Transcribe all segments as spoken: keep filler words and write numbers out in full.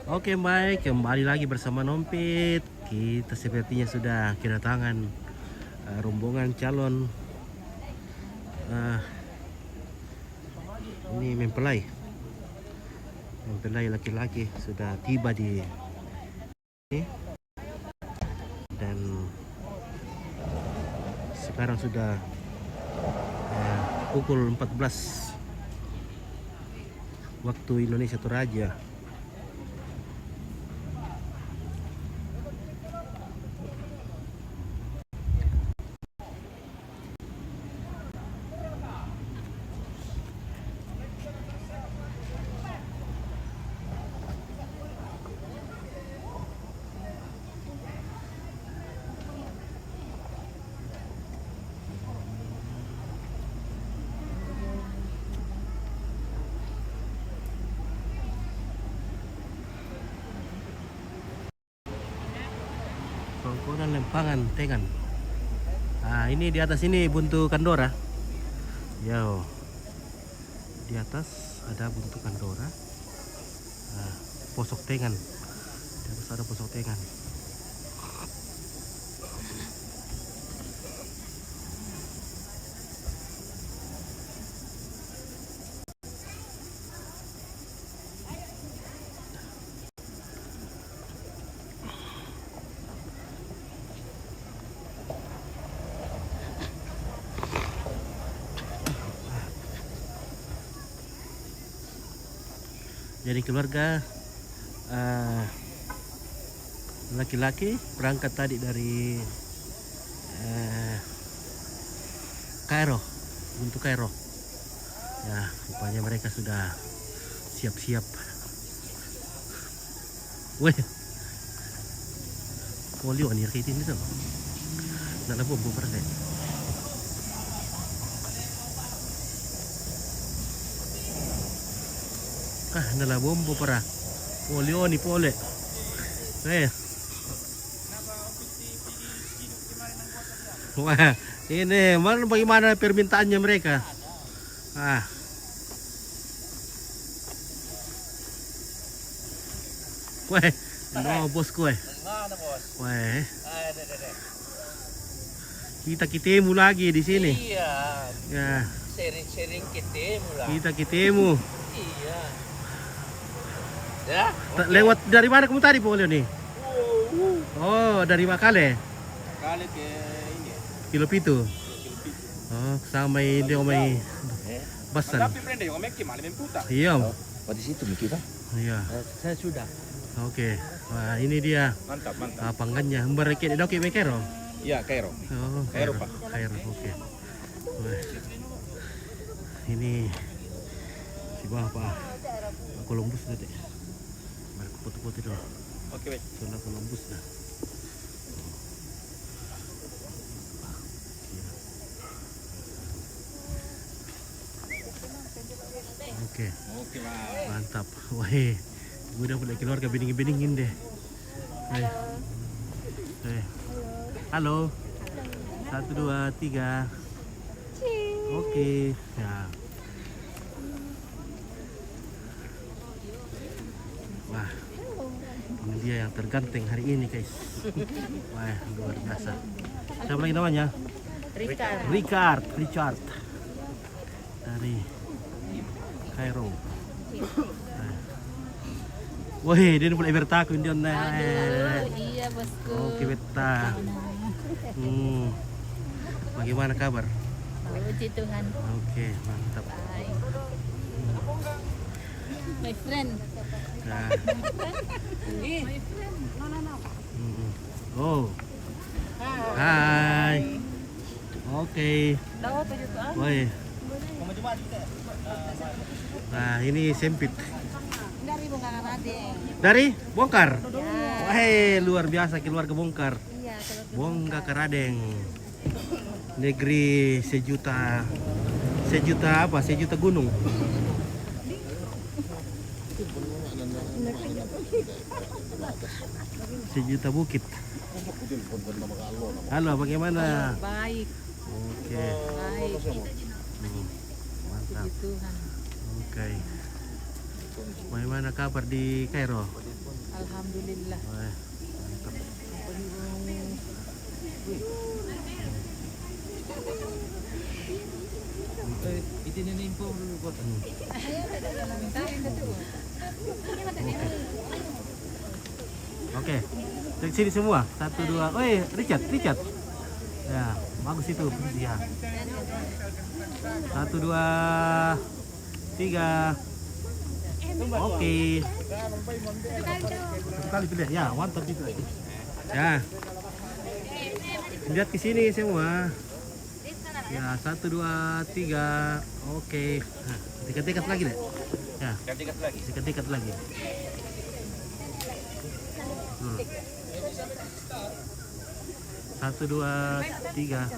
Oke, baik, kembali lagi bersama Nompit. Kita sepertinya sudah kedatangan, eh, rombongan calon, eh, ini mempelai. Mempelai laki-laki sudah tiba di sini. Dan sekarang sudah, eh, pukul empat belas waktu Indonesia Toraja. Kongkonan Lempangan Tengan. Ah, ini di atas ini buntu kandora. Yo. Di atas ada buntu kandora. Ah, posok tengan. Di atas ada posok tengan. Jadi keluarga, eh, laki-laki berangkat tadi dari, eh, Kairo, untuk Kairo. Ya, rupanya mereka sudah siap-siap. Weh. Polio ni rakyat ini tu. Nak labong pun pernah. Ah, nak labong pun pernah. Polio ni pole. Eh. Wah, ini mana, bagaimana permintaannya mereka? Ah. Weh, no, bosku, eh. Mana, bos? Weh. Ada, ada, ada. Kita ketemu lagi di sini. Iya. Ya. Sering-sering ketemu lah. Kita ketemu. Iya. Ya. Lewat dari mana kamu tadi, Polio, nih? Oh, dari Makale? Makale ke ini. Kilo pitu. Oh, sama ini, omai. Eh. Basan. Tapi friend, omai ke malam yang putar. Iya. Oh, di situ kita. Iya. Eh, saya sudah. Oke. Wah, ini dia. Mantap, mantap. Ah, panggannya. Mbak Reke, dok, Kairo? Iya, Kairo. Oh, Kairo, Pak. Kairo, oke. Wah. Ini si Bapak Columbus nanti. Mereka foto-foto dulu. Oke, baik. Soalnya Columbus dah. Oke. Oke, Pak. Mantap. Wah, udah punya keluarga, bening-beningin deh. Eh. Eh. Halo. Satu, dua, tiga. Oke. Ya. Wah, ini dia yang terganteng hari ini, guys. Wah, luar biasa. Siapa lagi namanya? Richard. Richard, Richard. Dari Kairo. Woi, dia mulai bertaku, dia. Aduh, iya, bosku. Oke, beta. Hmm. Bagaimana kabar? Puji Tuhan. Oke, mantap. Baik. My friend. Nah. My friend. No, no, no. Mm-mm. Oh. Hai. Oke. Tahu tujuh tuan? Woi. Nah, ini sempit. Dari Bongga Karadeng. Dari Bongkar? Ya. Wah, luar biasa keluarga Bongkar. Iya, keluarga Bongga Bongkar. Karadeng. Negeri sejuta, sejuta apa? Sejuta gunung. Sejuta bukit. Halo, bagaimana? Baik. Oke. Baik. Hmm, mantap. Puji Tuhan. Oke. Bagaimana kabar di Kairo? Alhamdulillah. Wah, mantap. Apa ni, Bang? Wih. Eh, itu ni, ni info dulu, Bang. Hmm. Oke. Oke. Dari sini semua. Satu, dua. Oi, Richard, Richard. Ya, bagus itu posisi ya. Satu, dua, tiga. Oke. Satu kali pilih. Ya, mantap itu. Ya. Lihat ke sini semua. Ya, satu, dua, tiga. Oke. Nah, dekat-dekat lagi deh. Ya. Dekat-dekat lagi. Dekat-dekat lagi. Hmm. Satu, dua, tiga.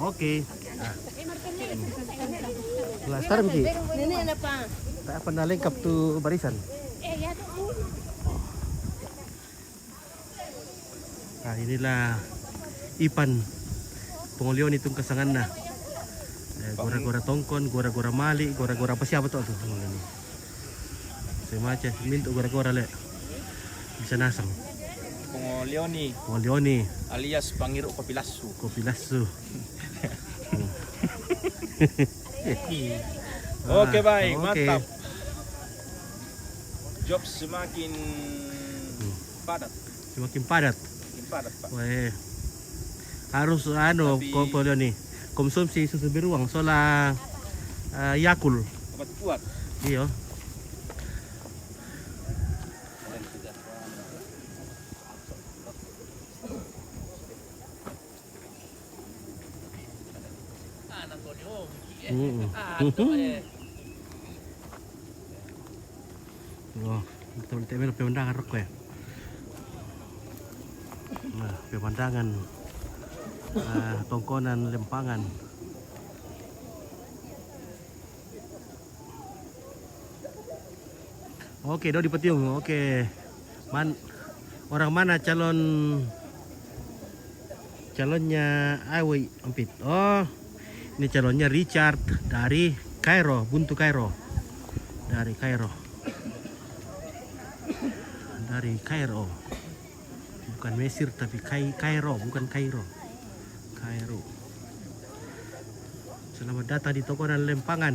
Oke. Nah. Latar, Miki. Ini apa? Tak apa, nah, lengkap tu barisan. Nah, inilah Ipan Pongolioni tungkasanganna. Eh, gora-gora tongkon, gora-gora mali, gora-gora apa siapa tuh tuh ini. Semacam mintu gora-gora le. Bisa nasang. Pongolioni. Pongolioni. Alias pangiru kopi lassu. Kopi lassu. Oke, baik, oke. Mantap. Job semakin padat. Semakin padat. Semakin padat, Pak. Weh. Harus anu, tapi ko-, ko-, ni, konsumsi susu beruang, sola, eh, Yakult. Obat kuat. Iya. Mm-mm. Wah, betul-betul pemandangan rokok ya. Nah, pemandangan, eh, tongkonan Lempangan. Oke, Dodi Patiung. Oke. Man-, orang mana calon, calonnya Awi Ampit? Oh, ini calonnya Richard dari Kairo, Buntu Kairo. Dari Kairo. Dari Kairo. Bukan Mesir, tapi Kai-, Kairo, bukan Kairo. Kairo. Selamat datang di tongkonan Lempangan.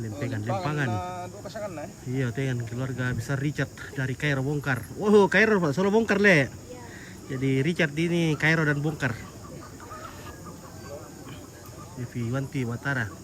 Lempengan, oh, Lempangan. Lempangan. Nah, dua pasangan, nah, eh? Iya, dengan keluarga besar Richard dari Kairo Bongkar. Wow, Kairo, Pak, solo bongkar, le. Jadi Richard ini Kairo dan Bongkar. Evi Wanti Watara.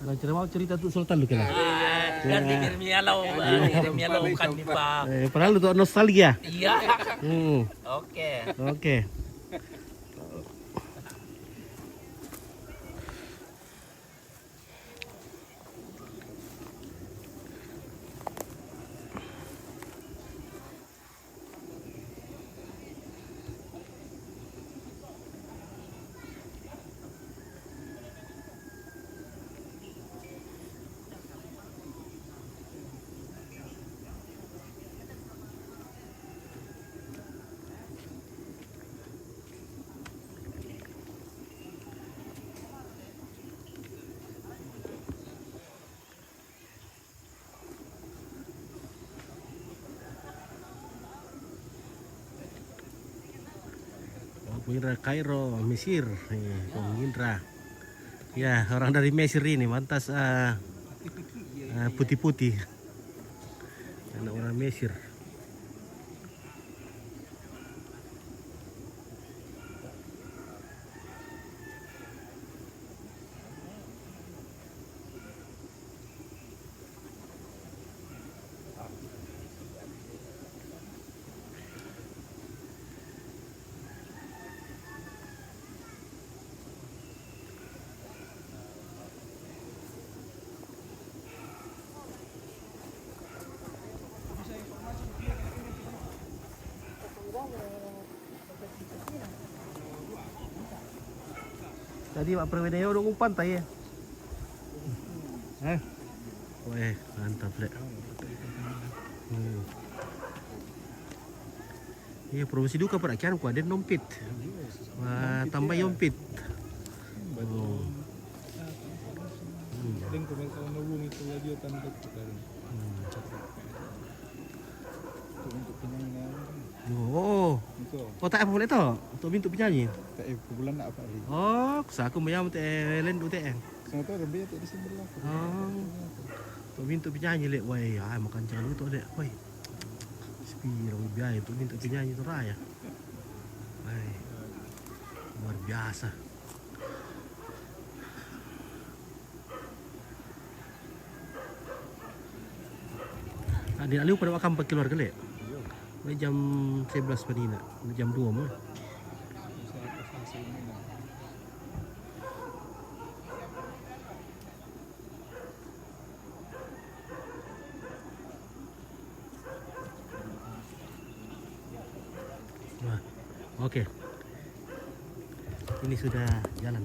Kalau cerita mau cerita tu Sultan lu kena. Ah, ganti Jeremy Alau, ah, Jeremy Alau kan ni, Pak. Eh, padahal tu nostalgia. Iya. Hmm. Oke. Oke. Oh, Indra Kairo, Mesir. Iya, Bung Indra. Ya, orang dari Mesir ini, mantas, eh, eh, putih-putih. Anak orang Mesir. Jadi, Pak Perwira, ya, udah umpan, tai, ya. Eh? Weh, mantap, Lek. Hmm. Iya, promosi duka, Pak, kian ku aden nompit. Wah, tambah yompit. Oh. Hmm. Hmm. Oh. Oh, tak apa boleh tu. Untuk mintu penyanyi. Tak eh, bulan nak apa hari? Oh, sa aku mayam te len du te. Sa tu ada biar tak Desember lah. Oh. Untuk mintu penyanyi, Lek, wai. Ah, makan jalu tu, Lek, wai. Sepi lah biaya untuk mintu penyanyi tu raya. Wai. Luar biasa. Adik Aliu pada makan pakai keluarga, Lek? Iya. Mai jam sebelas padi nak, jam dua mah. Nah, oke. Ini sudah jalan.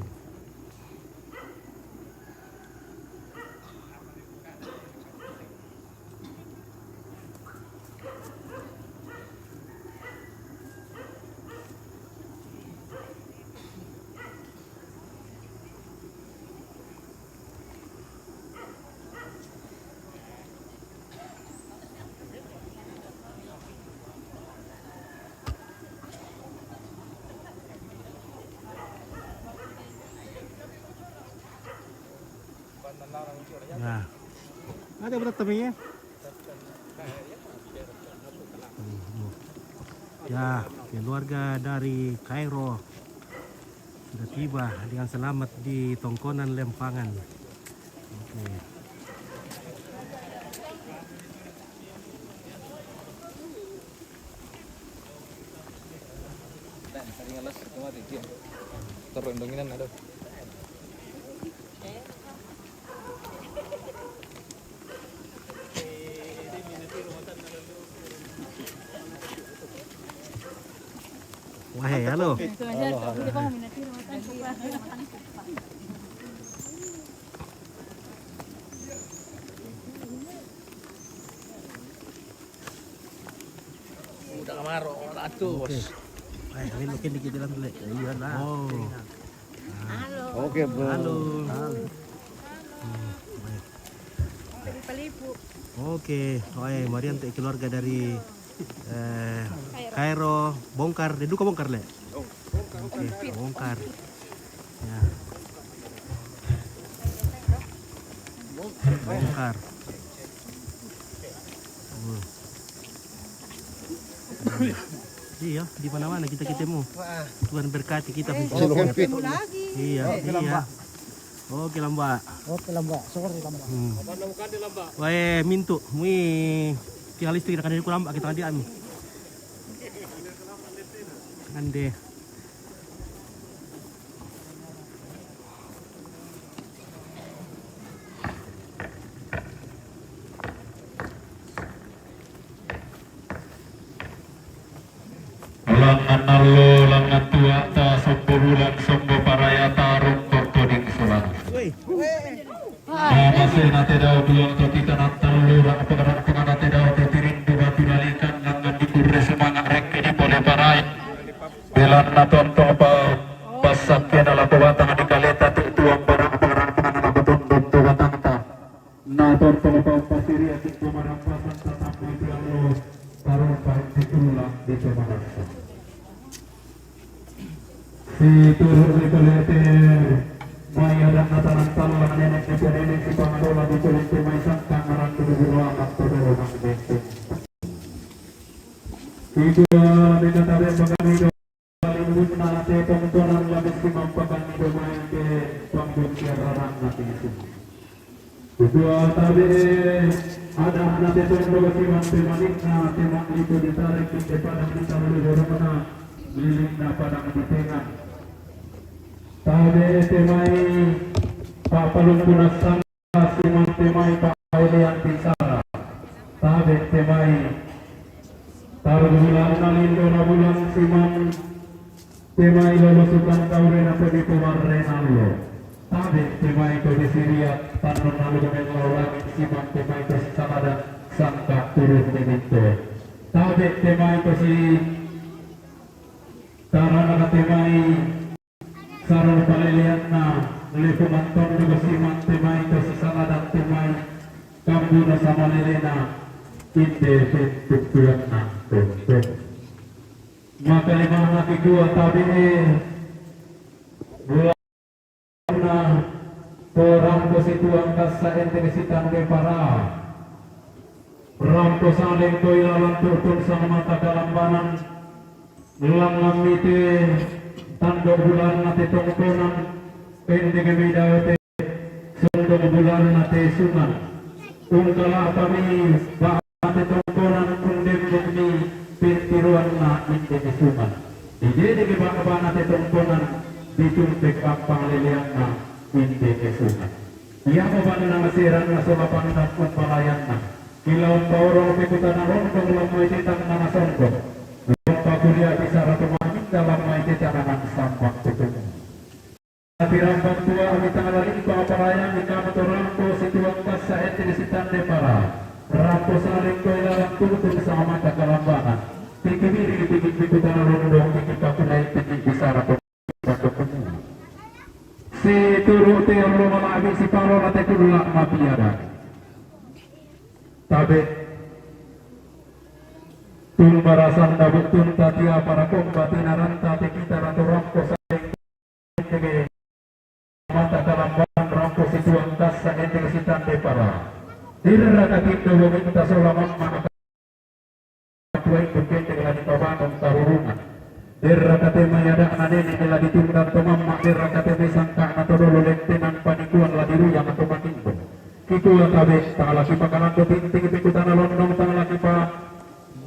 Nah. Ada berapa temannya? Ya, keluarga dari Kairo sudah tiba dengan selamat di Tongkonan Lempangan. Oke. Terendonginan ada. Wahai, halo. Udah kemaro, latus. Oke. Eh, ini mungkin dikit dalam dulu. Iya lah. Oh. Halo. Oke, Bro. Halo. Halo. Hmm, baik. Dari Palipu. Oke, oi, marian te keluarga dari, eh, Kairo, bongkar, dia duka bongkar, Lek? Oke, bongkar. Ya. Bongkar. Hmm. Iya, di mana-mana kita ketemu. Tuhan berkati kita. Iya, iya. Oke, lambak. Oke, lambak. Sorry, lambak. Hmm. Wae, mintu, mui tinggal listrik, nak ada ku lambak kita dia mi. Ande. Langan allo, langan tua, ta sombo bulan, sombo paraya, tarung kokoding solana. Woi. Nah, masih nate dau dua untuk kita nantar lu, rak pengerak pengen nate dau tetiring di batu lalikan, langan di kurre semangat rek di pole parai. Belan na tonto pa pasak kena lapo batang di kaleta tu tuang barang pengerak pengen lapo tonto batang ta. Na tonto pa pasiri atik pemarampasan tatap di pialo tarumpa di tulang di pemarampasan. Si turun di peleter, mai adat na tanang talang nenek di nenek si pangadola di peleter mai sangkang ngaran di guru amat pedoro nang benteng. Tiga di kata dia pagani do, lembut na te pengkoran labis si mampakan di domain ke panggung tiara rang nanti itu. Ketua tabe ada anak tetong doa siman pemanik na tema itu ditarik di depan dan ditaruh di rumah na milik na padang di tengah. Tabe temai Pak Palung Punasang siman temai Pak Aulian Pinsara. Tabe temai taruh bulan na lindo na bulan siman Te mai lolosukan daurena to dipomarrena allo. Tabe' te mai to disiriak tannonna lumengnga olangi simang te mai to sisaladan sangka turun diminto. Tabe' te mai to si tarana te mai sarong paleleanna lepu mantondu simang te mai to sisaladan te mai kambuna samalelena inde pentuttuanna tonton. Maka limana kikua tabe' na to rampo situang kassa ente sitande para. Rampo saleng to ilalang turtun samata kalambanan. Langngan mite tando bulanna te tongkonan. Pendek midao te sondong bulanna te sungan. Ungkala pami ba te tongkonan undemmekmi pentiroanna inde kesungan. Dijidiki ba'bana te tongkonan ditumpek appang leleanna inde kesungan. Iamo bannang seranna sola pandang umpalayanna. Kila umpaorong pekutana rondong lammai te tangngana sondong. Lompa kuliah bisara to maminda lammai te tananan sambak tutumu. Tirambang tua ami tangala limpa parayang ikama to rampo situang kassa ente sitande para. Rampo saleng to ilalang turtun samata kalambanan. Tiki biri tiki piku tana londong tiki pakunai tiki bisara to. Situru te allo mala'bi sipalo na te kulla mapiada. Tabe' tung barasan dabu tunta tia para komba tinaranta te kita ratu rampo saleng. Mata kalambanan rampo situang kassa ente sitande para. Dirra katindo bominta sola mamma tua itu kende la dipabangun tarurungan. Dirra kate mai ada'na nene la ditunggang to mamma, dirra kate mai sangka'na to dolo lettenan panikuan la diruyang to matindo. Kikua tabe' tang laki pakalando tinting pekutana londong tang laki pa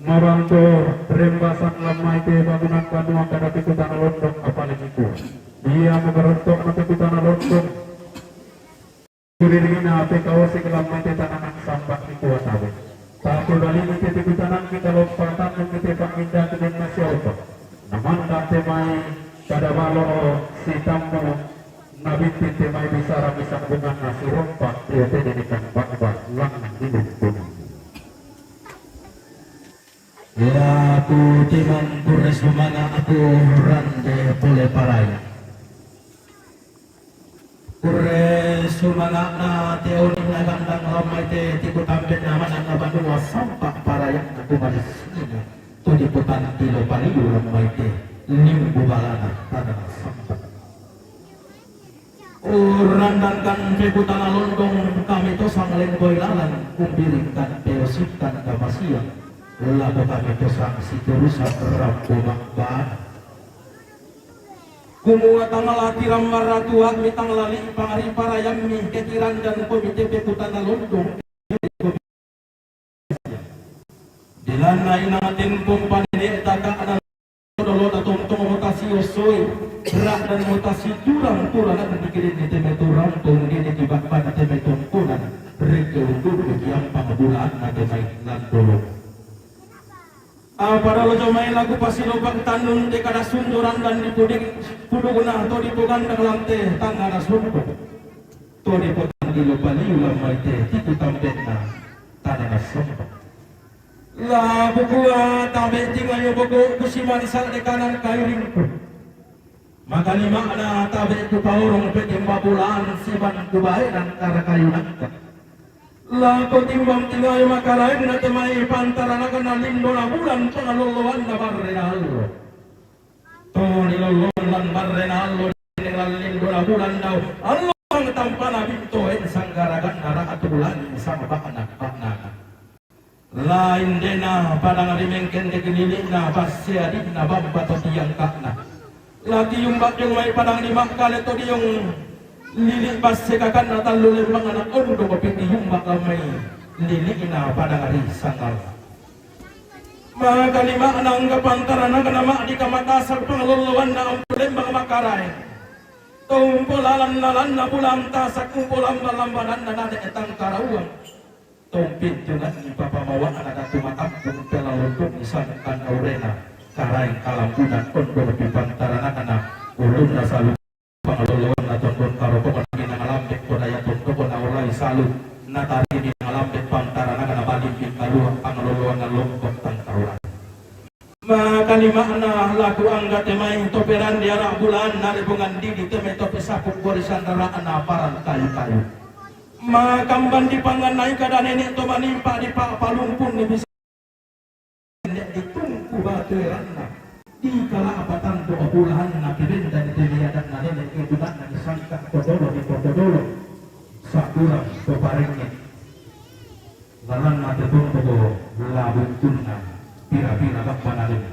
Mabanto rembasan lammai te bangunan banua kada pekutana londong apalagi ku. Ia magarotto na pekutana londong. Kuririna pekaosek lammai te tananan sambak ni kuatabe. Tapi balini te pekutanan kita lompatan nung te pangindaki neng nasi oto. Namanda te mai kada balo sitammu nabitti te mai bisara misambungan nasi rompak te tene ni kambakba langngan di lumpuni. Laku timang kurre sumanga aku rande pole parai. Kurre sumanga na teoni na gandang ramai te tiku tampe na mana na banua sampak parai aku malis ina. Tuni putan tilo paliu ramai te limbu balana tanah sampak. Urandangkan pekutana londong kami tosang lengkoi lalan, umbiringkan peosikkan kapasian, lako kami tosang siturusan rampo makbana. Kumua tangala tiram maratuak mi tangalali pangari parayammi kekiran dan komite pekutana londong. Dilanna inang tempo panene taka'na dolo da tontong mota siosoi, rak dan mota siturang-turangan dikirin di teme turang tong di tibak pada teme tongkonan, reke untuk kiampang bulan na temai landolo. Apa dolo jomai lagu pasilobak tanun de kada sunduran dan dipudik pudugna to dipogandang lante tangana sunduk. To dipotang di lopaliu lamai te tiku tambenna tanana sunduk. La bukua tabe' tingayo boko kusiman sal de kanan kairingku. Maka lima'na tabe' kupaorong petimba bulan siban kubaenan karakayunangka. La kotimbang tingayo makaraeng na temai pantaranakana lindona bulan pangalolloanna barrena allo. To nilolloan lan barrena allo dengan lindona bulan dau allo ang tampana bintoen sanggaraganna ra'atu bulan sama ba'na ba'nana. Lain dena padang rimengkendek lili'na basse adinna bamba to tiangka'na. Latiumbak jong mai padang di makkale to diong lili' basse kakanna tallu lembang anak ondo kopi tiumbak lammai lili'na padang ri sangal. Maka lima'na angga pantaranakana ma'di kamatasak pangalolloanna ampu lembang makaraeng. Tompo lalan-lalanna bulan tasak umpo lamba-lambananna nane tangkarauang. Tompintunganni papamawa'na datu matampung pela londong isangkan aurena. Karaeng kalambunan ondong pi pantaranakna, ulunna salu pangaloloanna tondon karopokan minangalambek kodaya tondokna olai salu, natari minangalambek pantaranakna balim pi kalua pangaloloanna longkok tangkaruan. Makalima'na laku angga te mai to perande ara bulanna rebongan didi te mai to pesapuk borisan rara'na paran kayu-kayu. Makamban di panganai kada nene to manimpa di pa'palumpun ni bisa ditungku batu eranna. Di kala apa tantu bulanna kibenda di teliadanna nene kibunana disangka kodolo di kodolo. Sakurang to parenge. Lalanna te tondoko la bungkunna pira-pira bappa nalena.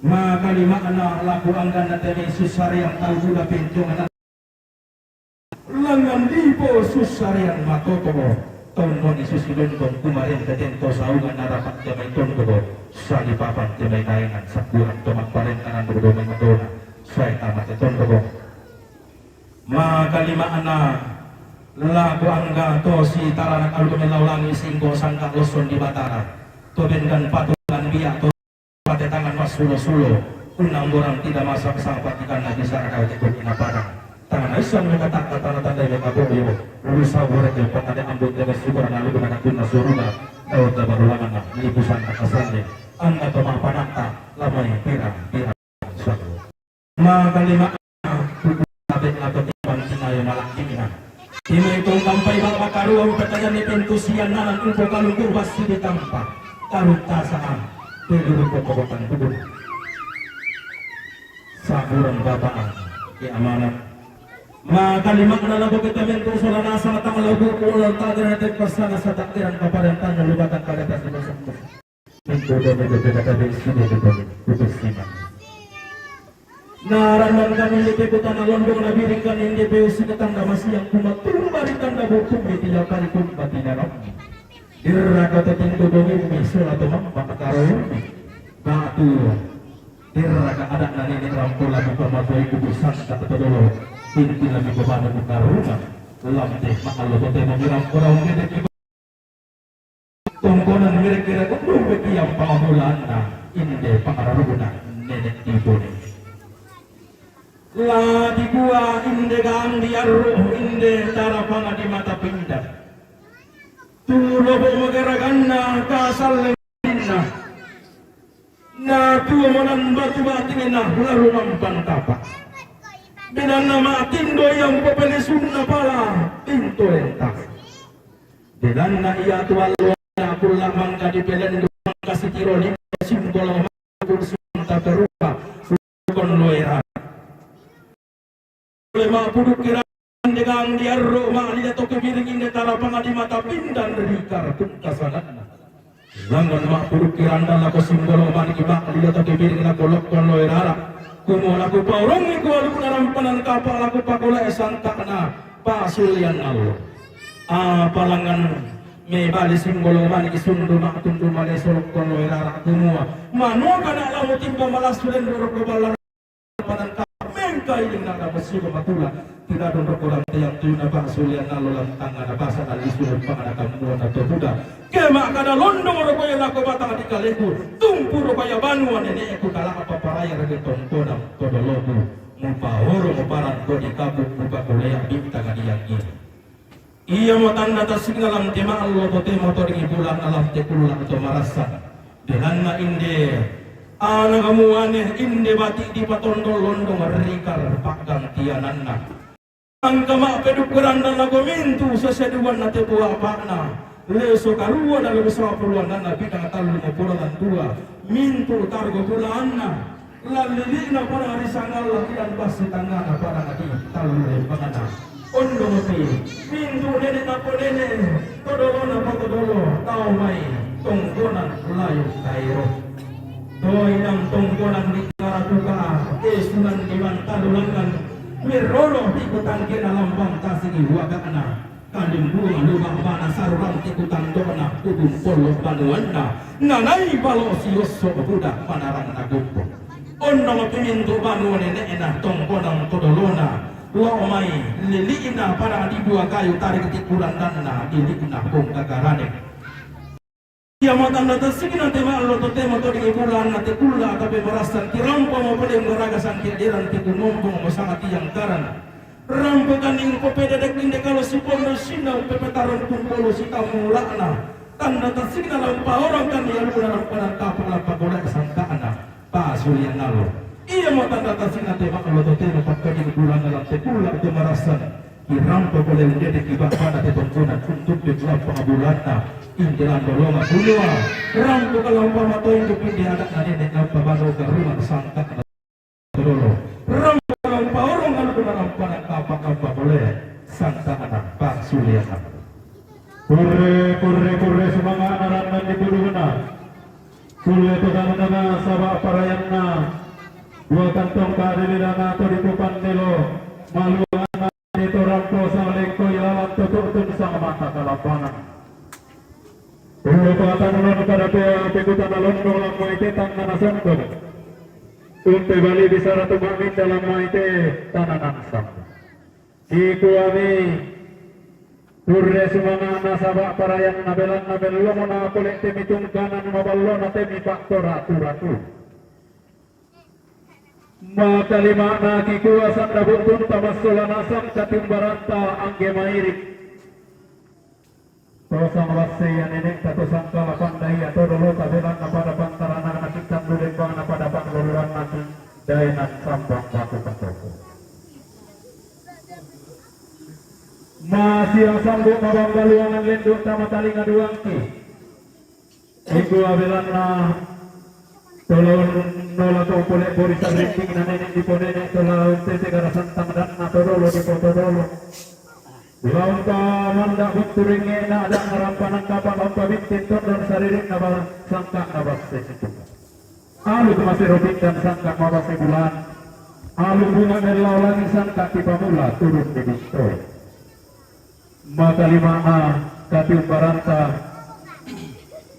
Makalima'na laku angganna te mai susariang tau buda pencongan langngan dipo susariang matoto. Tondoni susi lontong kumarente tento saungan narapat te mai tondoko salipapan te mai daengan sakurang to makparentanan dodo mai matona. Sae tama te tondoko. Makalima'na laku angga to sitaranak alu to mellau langi singko sangka losson di Batara. To bendan patungan biak to pate tangan massulo-sulo. Unang borang tidak masak sangpat ikanna bisa ada utik bukina padang. Tangan aisan meka takka tanah tanda meka boyo. Lulu sabu reke patade ambut tebe syukur na lugu na kunna suruna. Daun da barulangan na lipusan na kasanne. Angga to mapanakta lamai pira pira. Makalima'na, tabe' lako timbang tinayo malakki'na. Timai tongkampai ba'ba karua upatajang ni pintu siannanan upo kalungku bassi ditampa. Tarutta sa'a, peguru pokobatan kubur. Saburang bapa'an, ke amanat. Makalima'na lako kita mentu sola nasa tang lagu ulang tageran te pasana sa tageran kapadan tanya lubatan kadetan di pasang. Pintu dan itu kita tabe' sini di putus siman. Narandan kami di pekutana londong na biring kami di peusi ketanda masiang kumatumba di tanda butung di tiga kali kumba tinarang. Dirraka te pintu domin mi sola to mamma karumi. Batu. Dirraka anak na nene rampo labu pamatoi kubusan kata todolo. Pintu lami kobana buka rumah. Lamte ma'allo to temo birampo raung gede. Tongkonan mire-kire kundung bekiang pangabulaanna inde pangararubuna nenek ibune. La dikua inde gang diarru inde tarapanga di mata pinda. Tu lobo magaraganna kasalle inna. Na tuo monan batu batinna lalu mampan tapa. Benanna matindo yang pepelisunna pala pintu entah. Denanna ia tu allo ia kulla mangka dipelendung mangka sitiro lima simbolo mangkul sumanta terupa sukon loera. Oleh ma'puduk kirang degang diarro ma'lila to kebiring inde tarapanga di mata pindan rikar pungkasananna. Langon ma'puduk kirang dan lako simbolo maniki ma'lila to kebiring lako lokkon loerara. Kumo lako paurongi kualukuna rampanan kapa lako pakola esangka'na pasulian allo. Apalangan mebali simbolo maniki sundu ma'tundu male solok kono erara kumua. Manoka na lamu timba malassu lendo roko balla panangka mengka iling na dapat sudah matula. Tidak dong roko lante yang tuna bang sulian nalo lantang ada basa na lisu pangada kamua na tobuda. Kema kada londong roko yang nako batang di kaleku. Tumpu roko ya banua neneku kala apa paraya rege tongkona todoloku. Mupa horo muparan kodi kabuk mupa kulea bintang adiang ini. Iamo tanda tasinna lante ma'allo totemo to ri bulan alam te kulla to marassan. Denanna inde ana kamuane inde bati dipatondo londong rikar paggantiananna. Angka ma'pedukkuranna lako mintu seseduanna te buapa'na. Leso karua dalam sapuluanna bidang tallu mapura lan dua. Mintu targo bulaanna. Lallili'na padang ri sangalla ilan bassi tangngana padang ati tallu lempangana. Ondong pi, pintu nene' napo nene', todolona po todolo, tau mai, tongkonan layu kairo. Doinang tongkonan di Karapuka, esunan di Mantalulangan, mirrolo di kutangkena lambang tasigi waga'na. Kalimbunga lubang bana sarurang tiku tandona kubung polo banuanna nanai balo siosso buda manarang na gumpo. Onnong pimintu banua nene'na tongkonang todolona lo mai lili'na pada di dua kayu tarik tiku randanna dilikna pongkakarane. Iya mo tanda tasikna te ma'allo totemo todingi bulanna te kulla' atawa pemarassang, kirampomo pole unggaraga sangke'deran te kumombong mo sanga tiang karana. Rampokanni umpopedede' inde kalo sipondo sinna umpepetareng kumpolo sitammula'na. Tanda tasikna la umpaorongkanni alukna rampanan tapa' la pagola'i sangka'na. Pasulian allo. Iya mo tanda tasikna te ma'allo totemo pakkadingi bulanna lan te kulla' te marassang. Kirampo pole undedeki ba'bana te tongkonan untu' te lappang bulanna. Inde lando longa' bunua. Rampo kala umpama toindu' inde ada'na nene' nampa bano garungan sangka'na. Dolo. Rampa-rampa orong alukna rampanan tapa'-tapa' pole sangka'na pasulian. Kurre, kurre, kurre, sumanga'na ranna di pudukna. Kulle to tanana saba' parayanna. Dua kantong kadilidana to di kupannelo. Maluana to rampo salengko ilalan to tu'tun sang mata kalapangan. Ullu patannon pada pe-, pekutana londong lamma ite tangngana sondong. Umpe bali bisara tu ma'minda lamma ite tananan sambung. Kikuami, kurre sumanga'na saba' parayanna belanna mellomona pole temi tungkanan maballona temi pa'tora-turatu. Makalima'na kikua sanda bu'tunta massola nasang katiumbaranta angge mairi'. Tosang wasse ia nene'ta tosang kala pandai ia todo lota belanna pada pantarana nakitan duleng bangna pada pangluluanna daenan sambang batu patoko. Masiang sambung mabangga luangan lenduk tama talinga duangki. Iku abelanna tolon nola to pole pori sarriting na nenek di ponene tola untete gara santang dan na todolo di potodolo. Launta manda butturinge na ada ngarampanan kapa launta bintin tondon sariring na ba-, sangka na basse situ. Alu masero pindan sangka mabase bulan. Alu bunga dan laulangi sangka tipamula turun di bintoi. Makalima'na katiumbaranta,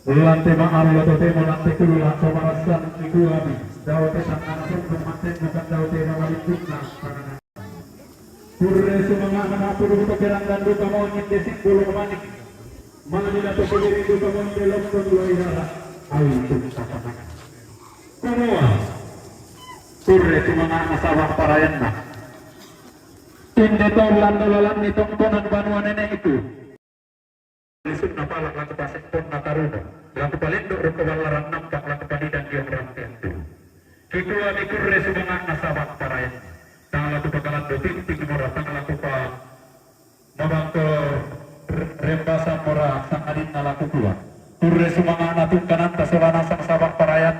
lante ma'allo totemo lante kulla' to marassan iku abi, dao te tangngana sundung mattennu kan dao te mamalintunna. Kurre sumanga'na ma'pudung pekerang dan duka monyit de simbolo manik. Mani na to pegeri duka monyit de lompon lo irara. Ai tunta tanah. Kumua. Kurre sumanga'na saba' parayanna. Inde tau lando lalanni tongkonan banua nene'ku. Lisunna pala' lako pasepponna taruno, lako palendo' roko ballaran nampa' lako padidan diong rampean tu. Kikua mi kurre sumanga'na saba' paraen. Tang lako pakalando tinting mora tang lako pa mabangko re-, rembasan mora sangadinna lako kua. Kurre sumanga'na tungkananta sola nasang saba' paraen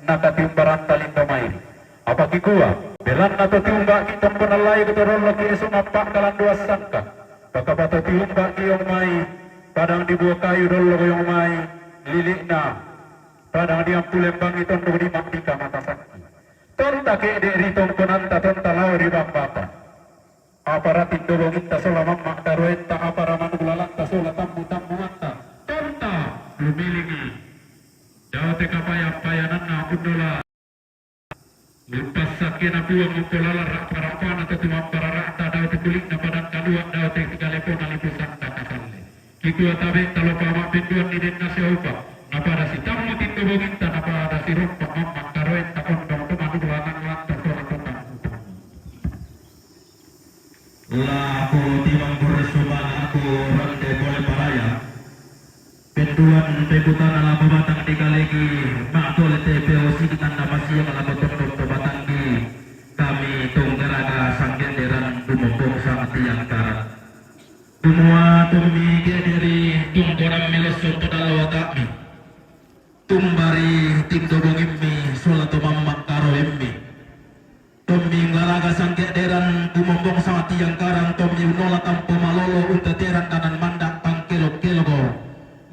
nakatiumbaranta lindo mairi'. Apa kikua, belanna to tiumba'ki tongkonan laing to dolloki esu mappa' kalanduan sangka. Pakapa to tiumba'ki iong mai, padang di bua kayu dollo iong mai, lili'na, padang di ampulembangi tondok di ma'dika matasakki. Tonta ke'de' ri tongkonanta tonta lao ri bambata. Apara tindo bongitta sola mamma' karoenta, apara manuk lalanta sola tammu-tammuanta. Tonta lumilingi. Dao te kapayang-payananna unnola. Umpassakkena Puang okko lalang ra'pa-ra'pana to tumamparara'ta dao te kuli'na padang kalua' dao te kalepona lipu sanda kasalle. Kikua tabe' talopa ma'penduanni denna siaupa, napada sitammu tindo bongitta napada sirompa mamma' karoenta ondong to manuk lanang lanta sola to tammu-tammu. Lako timang kurre sumanga'ku rande pole paraya. Penduan pekutana lako batang dikaleki, ma'tole te peosi tanda masiang lako tondong to batangki. Kami tonggaraga sanggenderan dumombong sang tiang karat. Kumua tommi ke'de' ri tongkonammi lossong to dallo wata'mi. Tumbari tindo bongimmi sola to mamma' karoemmi. Tommi unggaraga sangke'deran dumombong sang tiang karat, tommi unnola tampo malolo unteteran danan manda' pangkelo-keloko.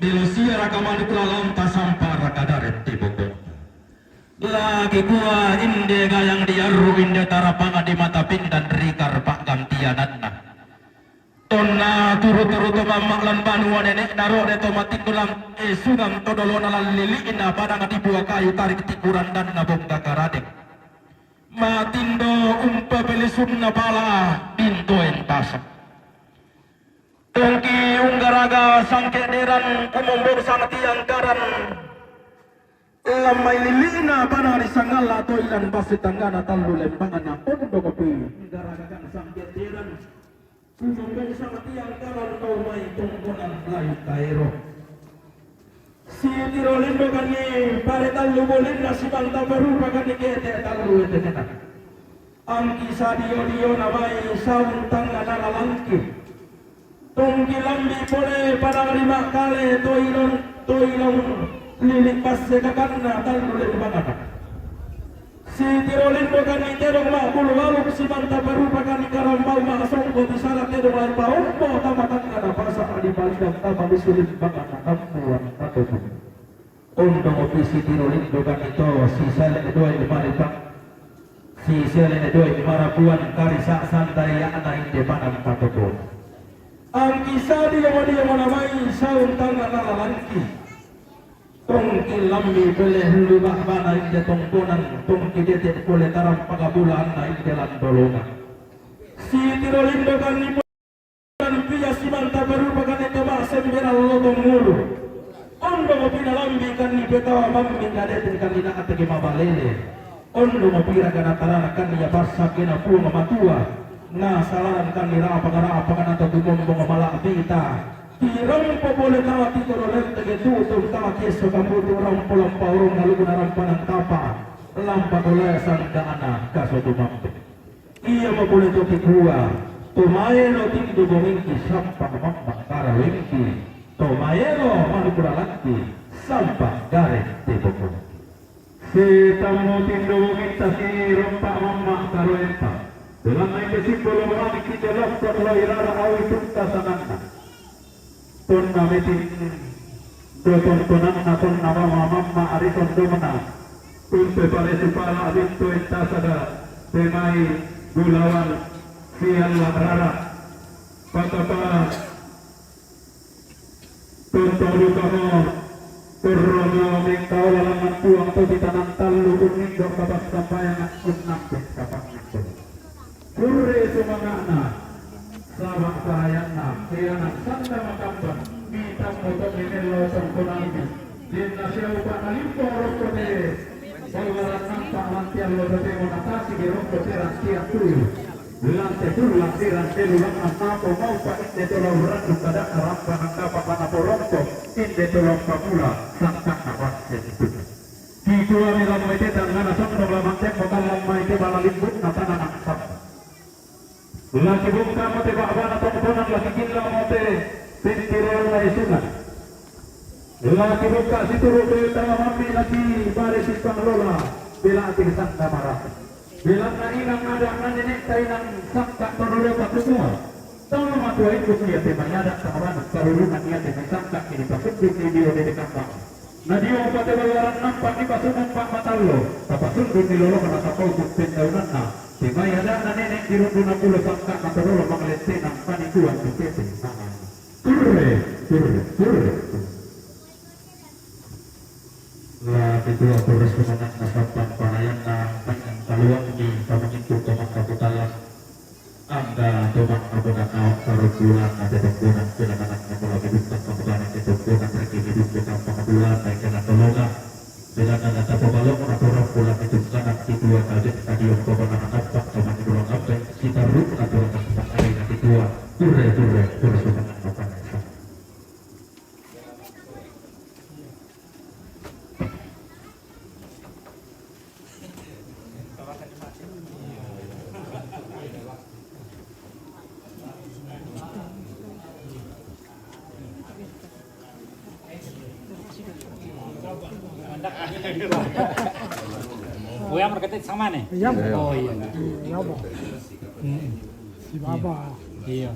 Melo siaraka manuk lalanta sampa raka daren tibokong. Laki kua inde gayang diarru inde tarapanga di mata pindan ri karpa gantiananna. Tonna turu-turu to mamma' lan banua nene'na rode to matindolang esugang to dolona lan lili'na padang di bua kayu tarik tiburan danna bongga karadeng. Matindo umpapelisunna pala' bintoen tasa. Tongki unggaraga sangkederan kumombor sangtiangkaran. Lammai lilina bana ri sangalla toilan base tanggana tallu lembangana ondo kopi. Unggaraga sangkederan kumombor sangtiangkaran tau mai tongkonan layu kaero. Sitiro lindokanni pare tallu bolinna simanta parupakanni kete tallu etenena. Angki sadio-dio namai saung tangngana lalangki. Tongki lambi pole padang rimakkale toilong, toilong lilik basse kakanna tallu lembangana. Sitiro lindokanni tedong ma'bulu waluk simanta parupakanni karambau ma'songko bisara tedong lai paombo tama tangngana pasa adi palidang tama lusu lembangana tampuang tatobu. Ondong opi sitiro lindokanni to sisele doe maripang. Sisele doe marapuan karisa sandai ana inde padang patobo. Angki sadio-dio manamai saung tangngana lalangki. Tongki lambi pole hulu ba'bana inde tongkonan, tongki dete pole tarang pagabulana inde landolona. Sitiro lindokanni pole pia simanta parupakanni tama semberan lotong ngulu. Ondo mopina lambi kanni petawa mammi kadete kanni na atege mabalele. Ondo mopira gana tarana kanni ya passa gena puang matua. Na salaran kanni rapa gara apa kana to gumombong mala pita. Tirompo pole tawa titoro lentege tutung tawa kiesso kambutu rampo lampa urung ngalukuna rampanan tapa. Lampa tole sanggaana kaso tumampe. Iya mapole to kikua, to maelo tindo bongingki sampa mamma karawengki, to maelo manukura lakki sampa gareng teboko. Sitammu tindo bonginta sirompa mamma karoenta. Belanna inde simbolo mani kite lokko lo irara awi tutta sananna. Tonna meting do tontonanna tonna mama mamma ari tondongna. Tuntu pale sipala bintu entasaga temai gulawan sialla rara. Patapa Tonto dukamo, kurromo mengkaola langan puang to titanan tallu unnindo kapassambayangan unnampe kapannampe. Kurre sumanga'na, saba' parayanna, keana sanda makambang, mitammu to memello tongkonammi, denna siaupa' nalimpong rokko te, ballaran nampa' lantian lo totemo natasigi rokko te rantian tuyu. Lante pullang dirante lulang annapo maupa inde to laurrannu kada'na rampa nangkapa pana porompo inde to lampamula sangkanna basse itu. Kituami lammaite tangngana sondong lamantemmo kallammaite bala limbunna tana nangsappa. Laki bungka mote ba'bana tongkonan laki killa mote pentirona isungan. Laki bungka situru' dewata mammi laki bare simpang lola belati sanda marata. Belanna inang ada' na nene'ta inang sangka' todorota kumua, tau matua ibu iate mai ada' tangabana karurungan iate mai sangka' ini pasundunni dio dede kambang. Na dio mupate ballaran nampa' ni pasundung pa'matallo, tapasundunni lolona tapau pendaunanna, te mai ada' na nene' dirunduna pulo sangka' na todolo manglette nampa nikuan di tete tangan. Kurre, kurre, kurre. La ketua Polres Sumenep nasampang panayanna panjang kaluangi pamangintu tomang kaputala angga tomang kapuna kaok karumbulan na tetongkonan kilamanan na mula bidukkan kaputana tetongkonan reki bidukku tampang bulan na ikana tolona bilana na tapabalok na turang bulan itu kanak ketua kaget tadion kopana na kampak tomang bulan kampak sitaruk na turang kampak ari na ketua kurre kurre kurre sumenep na panesa. Kuya merkete sama nih? Iya. Oh iya. Iya, Pak. Hmm. Si Baba. Iya.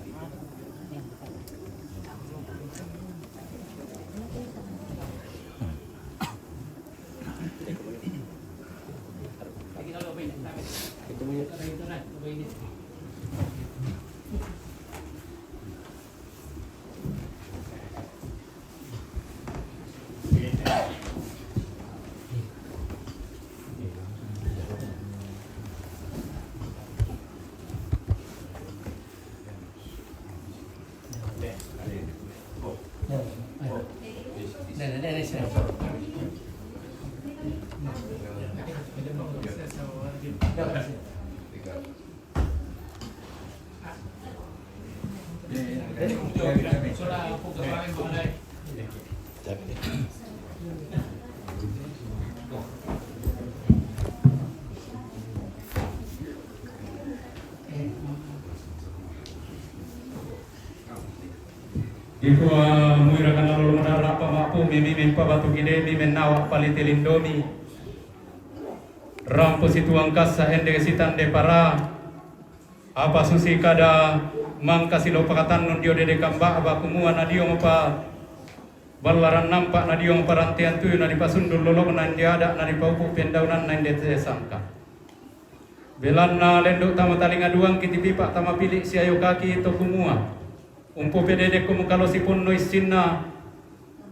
Dikua muira kana lolo madara pa mapu mimi mimpa batu gidemi menawa pali tilindomi. Rampo situang kassa ende sitande para. Apa susi kada mangka silopakatannun dio dede kamba bakumua na dio mapa ballaran nampa na dio mapa rantean tuyu na dipasundul lolok na ende ada na dipaupu pendaunanna ende te sangka. Belanna lenduk tama talinga duang kitipipa tama pilik siayo kaki to kumua. Umpu pedede kumukalo sipunno issinna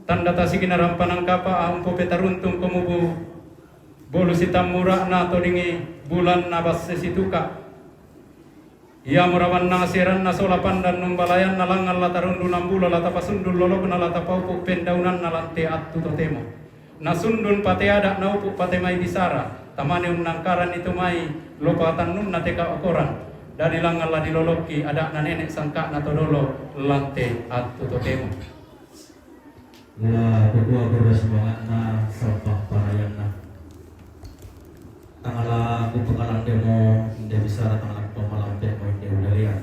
tanda tasigina rampanang kapa umpu petaruntung komubu bolu sitammura'na todingi bulanna basse situka. Ia murawanna seranna sola pandan numbalayanna langngan la tarundu nambula la tapasundul lolokna la tapaupu pendaunanna lante attu totemo. Nasundun pate ada naupu pate mai bisara, tamane unnangkaran itu mai lopa tannunna teka okoran. Dadi langngan la dilolokki ada'na nenek sangka'na todolo lante attu totemo. La kukua gurre sumanga'na sampang parayanna. Tangala kupakalandemo inde bisara tangala kupamalampemo inde udalean.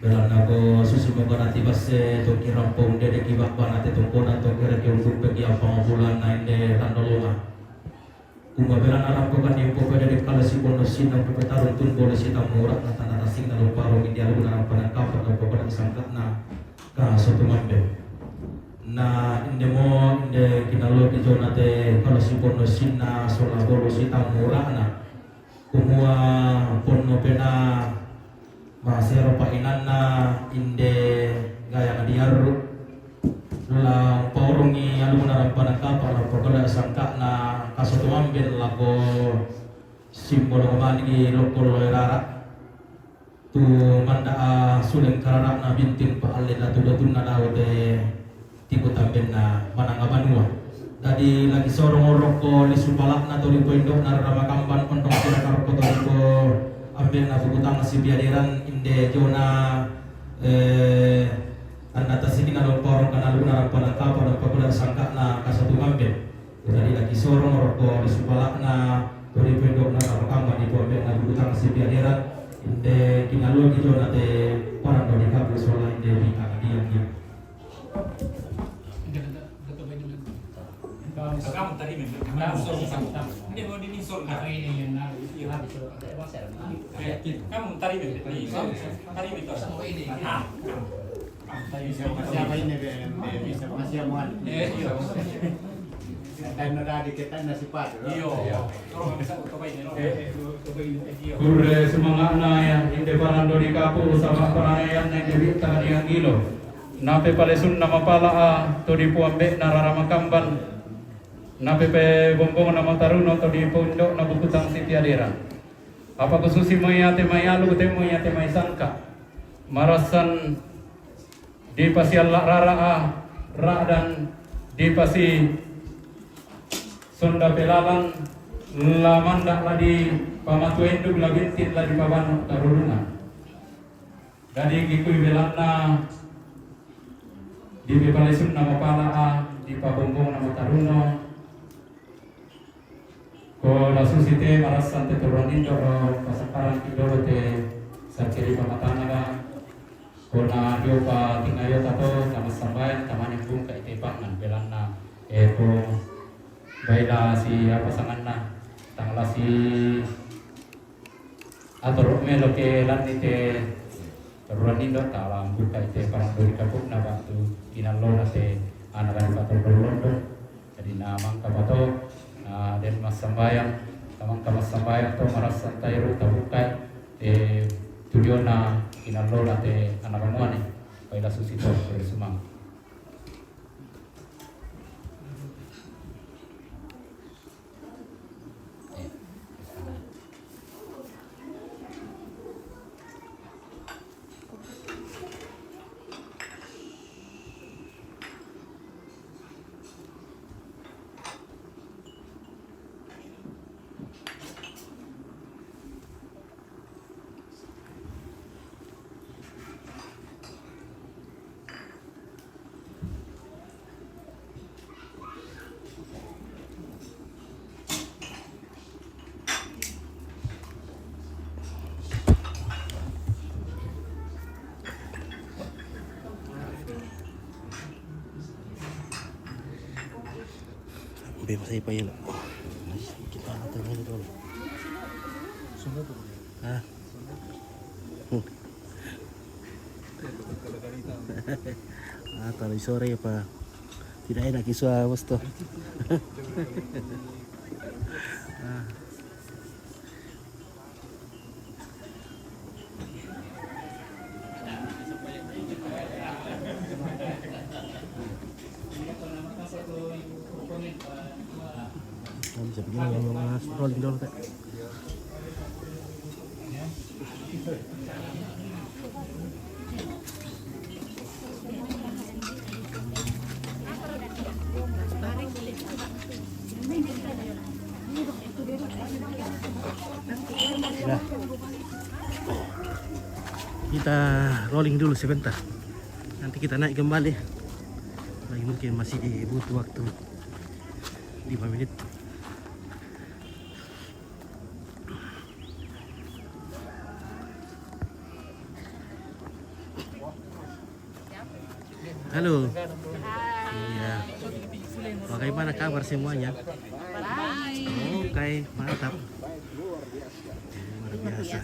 Belanna ko susimo kana tibasse toki rampo undede kibabba na te tongkona tokireke unduppeki ampang bulanna inde tandolonga. Umba belanna rampokan impopedede kala siponno sinna umpetarung tumbolo sitammura'na tanda tasinna loparo inde aluna rampanang kapa na pokoda sangka'na ka sotumambe. Na indemo inde kinalloki jona te kala siponno sinna sola bolo sitammura'na. Kumua ponno pena masero painanna inde gaya na diarru. La umpaurungi alumuna rampana kapa la umpakoda sangka'na kasotumamben lako simbolo manigi lokko loe rara. Tu manda'a suleng karara'na binting pa'alle na tu dotunna dao te tiku tambenna mananga banua. Dadi lagi sorong rokko lisu pala'na to ripo indo'na rara makamban ondong siraka rokko to ripo ambenna bukutang sipiaderan inde jona, eh, anda tasidina lomporong kana luna rampa nangkapa dan pakuda sangka'na kasatu ngamben. Jadi lagi sorong rokko lisu pala'na to ripo indo'na rara makamban ripo ambenna bukutang sipiaderan inde kinalloki jona te parando di kapu sola inde di kadiang dia. Kamu tadi memang. Kamu, kamu, kamu. Ini mau di misol, kan? Apa ini yang naruh? Iya. Habis itu, ada apa, saya? Iya, kamu tadi memang. Di misol. Tadi itu. Sama ini. Ah. Siapa ini, Be? Be, bisa masih amuan. Iya, iya. Tadi udah dikit, tadi nasi padang. Iya. Iya. Kurre sumanga'na ya, inde parando di kapu, sama paranayanna inde bitta dianggilo. Nape palesunna mapala'a to dipuambe'na rara makamban. Nape pe bombongna mataruno to dipoindo'na bukutang sitiadera. Apa kususi moi ate mai alu, te moi ate mai sangka. Marassan dipasialla rara'a, ra'dan dipasi sonda pelalan, la manda' la dipamatuenduk, la bintin la dipabanu tarurungan. Dadi kikui belanna dipipalesunna mapala'a, dipabombongna mataruno. Ko la susi te marassan te turuan indo ro pasamparan ki dolo te sakkiri pamatana ba. Ko na dio pa tingayo tato tamassambayang tamane bungka ite pangan belanna eko baila si apa sanganna tangla si atoro melo ke lanni te turuan indo tala bungka ite pangan dori kapukna batu kinallona te ana lani patondon londo. Jadi na mangka pato, na den massambayang, na mangka massambayang to marassan tairu tabukkai, eh, tujuanna kinallona te anak muane, paila susi to, sumang. Masih apa ya, lo? Kita atur ini dulu. Ah. Hmm. Ah, terlalu sore apa? Tidak enak kisah, bos, tuh. Ah. Bisa begini, kalau nggak rolling dulu, Kak. Nah, kita rolling dulu sebentar. Nanti kita naik kembali. Lagi mungkin masih dibutuh waktu lima menit. Halo. Iya. Bagaimana kabar semuanya? Baik. Oke, mantap. Luar biasa.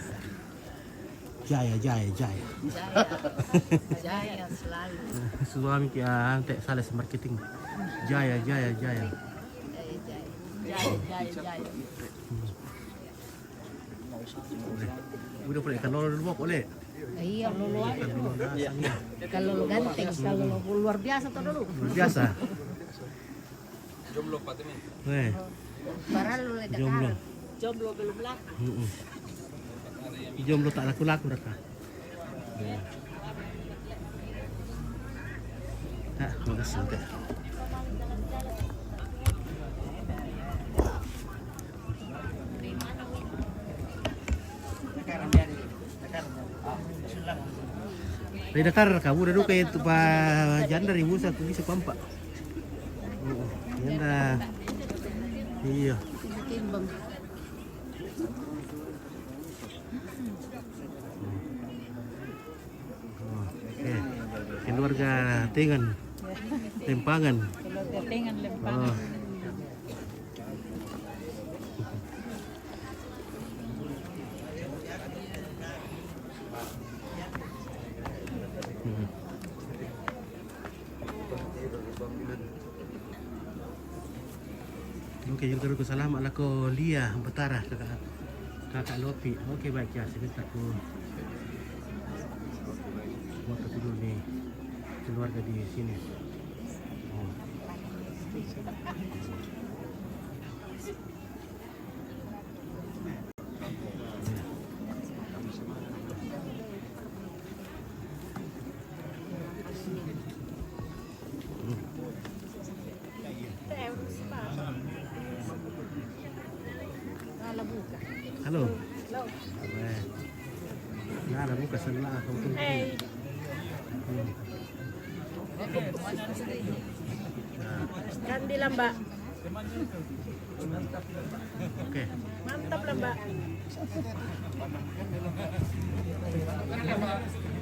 Jaya, jaya, jaya. Jaya. Jaya selalu. Suami kia ante sales marketing. Jaya, jaya, jaya. Jaya, jaya. Jaya, jaya, jaya. Udah boleh, kalau dulu boleh. Iya, lolo aja. Kalau ganteng, kalau luar biasa tuh dulu. Luar biasa. Jomblo, Pak Temen. Eh. Parallu le jomblo. Jomblo belum laku. Mm-mm. Jomblo tak laku-laku, Raka. Iya. Ah, makasih, Kak. Dari Dakar, kamu udah duka itu, Pak Janda, ribu satu bisa pampak. Oh, Janda. Iya. Oh, oke. Keluarga Tengan. Lempangan. Keluarga Tengan, Lempangan. Oh. Hmm. Oke, juga ruku salam ala ko Lia Betara, kakak, kakak Lopi. Oke, baik ya, sebentar ku foto dulu nih keluarga di sini. Oh. Halo. Eh. Nah, ada buka sebelah, aku tuh. Hey. Hmm. Nah. Kan di lamba. Oke. Mantap lah, Mbak.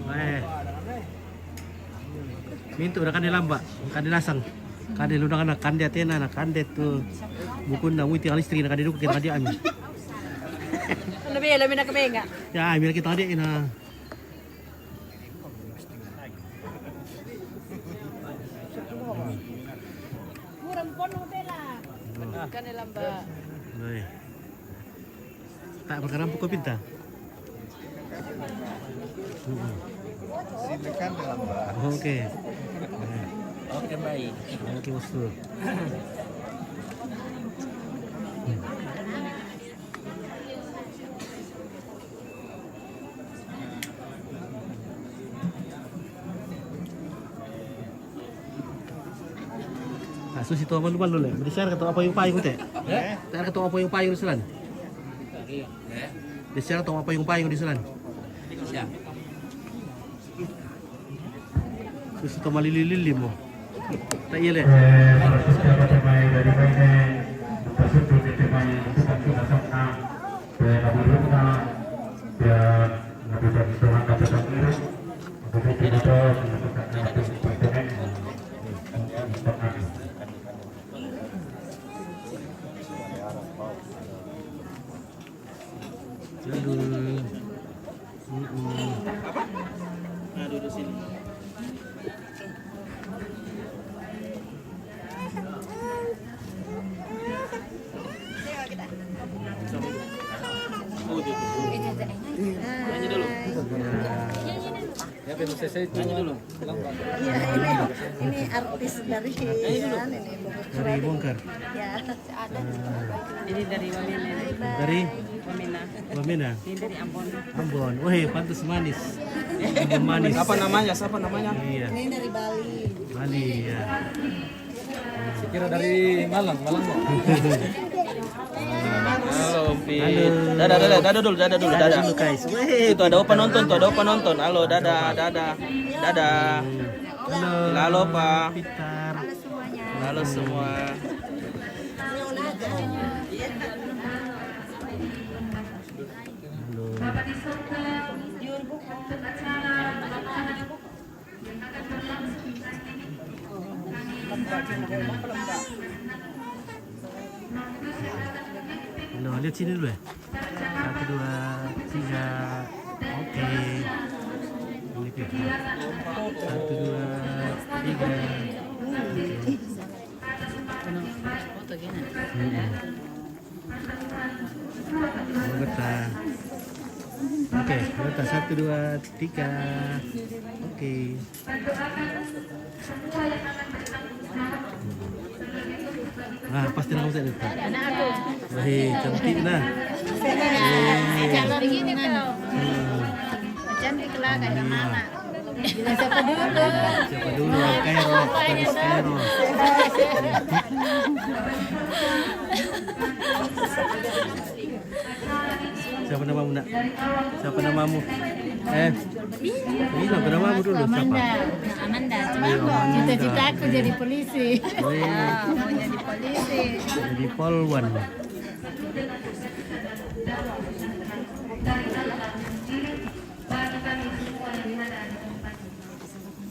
Eh. Mintu udah kan di lamba, kan di lasang. Kan di lunang anak, kan di atena, anak, kan di tu. Bukun na muiti alis tri na kan di duku kira dia ami. Lebih ya, lebih nak kebenga. Ya, ami kita dia ina. Kurang pon hotel lah. Kan di lamba. Baik. Tak berkenan pukul pinta. Mm-mm. Silakan dalam, Mbak. Oke. Oke, baik. Oke, Bos, tuh. Nah, susi to malu-malu le. Beri share kata apa yang payu te? Eh? Share kata apa yang payu di selan? Beri share kata apa yang payu di selan? Siap. Susi to malili-lili mo. Tak iya le. Eh, para sosial kata mai dari mai ne, untuk susu di mai, untuk susu nasabna, eh, kabulukna, ya, nabi dan Tuhan kata sendiri. Jadi kita tahu, kita tahu, kita tahu. Aduh. Mm-mm. Apa? Nah, duduk sini. Oh, gitu. Nyanyi dulu. Ya. Ya, belum selesai itu. Nyanyi dulu. Iya, ini, ini artis dari, ya, ini Bogor. Dari Bogor. Ya. Ini dari Wamena. Dari? Wamena. Wamena. Ini dari Ambon. Ambon. Weh, pantas manis. Ambon manis. Siapa namanya? Siapa namanya? Iya. Ini dari Bali. Bali, ya. Saya kira dari Malang, Malang kok. Halo, Ompit. Halo. Dadah, dadah, dadah dulu, dadah dulu, dadah. Dadah dulu, guys. Weh, itu ada opa nonton, tuh ada opa nonton. Halo, dadah, dadah. Dadah. Halo. Halo, Pak. Pitar. Halo semua. Halo. Halo, lihat sini dulu ya. Satu, dua, tiga. Oke. Ini kita. Satu, dua, tiga. Oke. Mm-mm. Halo, Berta. Oke, Berta, satu, dua, tiga. Oke. Ah, pasti kamu saya Berta. Anak aku. Wahai, cantik nah. Saya calon ini kan. Hmm. Cantik lah kayak mama. Siapa dulu? Siapa dulu? Kairo, Kairo. Siapa namamu, Nak? Siapa namamu? Eh, bilang ke namamu dulu, siapa? Amanda. Amanda. Iya, Amanda. Cita-citaku jadi polisi. Oh, iya. Ah, mau jadi polisi. Jadi polwan.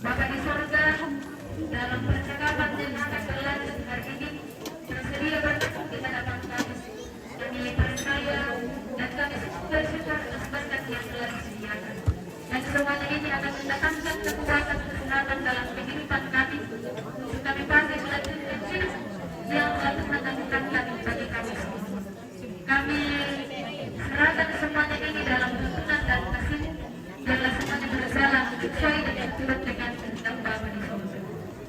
Bapa di sorga, dalam percakapan yang akan berlanjut hari ini, bersedia bertemu di hadapan kami. Kami percaya dan kami sungguh bersyukur atas berkat yang telah disediakan. Dan semuanya ini akan mendatangkan kekuatan kesehatan dalam kehidupan kami, untuk kami pakai melanjutkan hidup yang telah Tuhan anugerahkan bagi kami semua. Kami serahkan semuanya ini dalam tuntunan dan kasih-Mu. Biarlah semuanya berjalan sesuai dengan turut dengan kehendak Bapa di surga.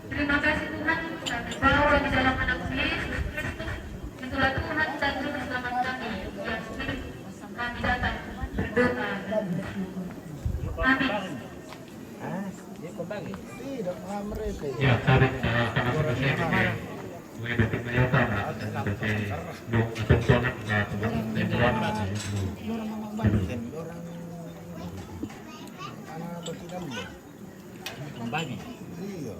Terima kasih Tuhan, kami bawa di dalam Anak-Mu Yesus Kristus. Itulah Tuhan dan Juru Selamat kami yang hidup. Kami datang berdoa dan bersyukur. Amin. Ya, tarik, eh, karena sudah saya pakai. Gue bikin Toyota, nah, pakai dong, atau sono, nah, buat temporan, nah, itu. Membagi. Iya.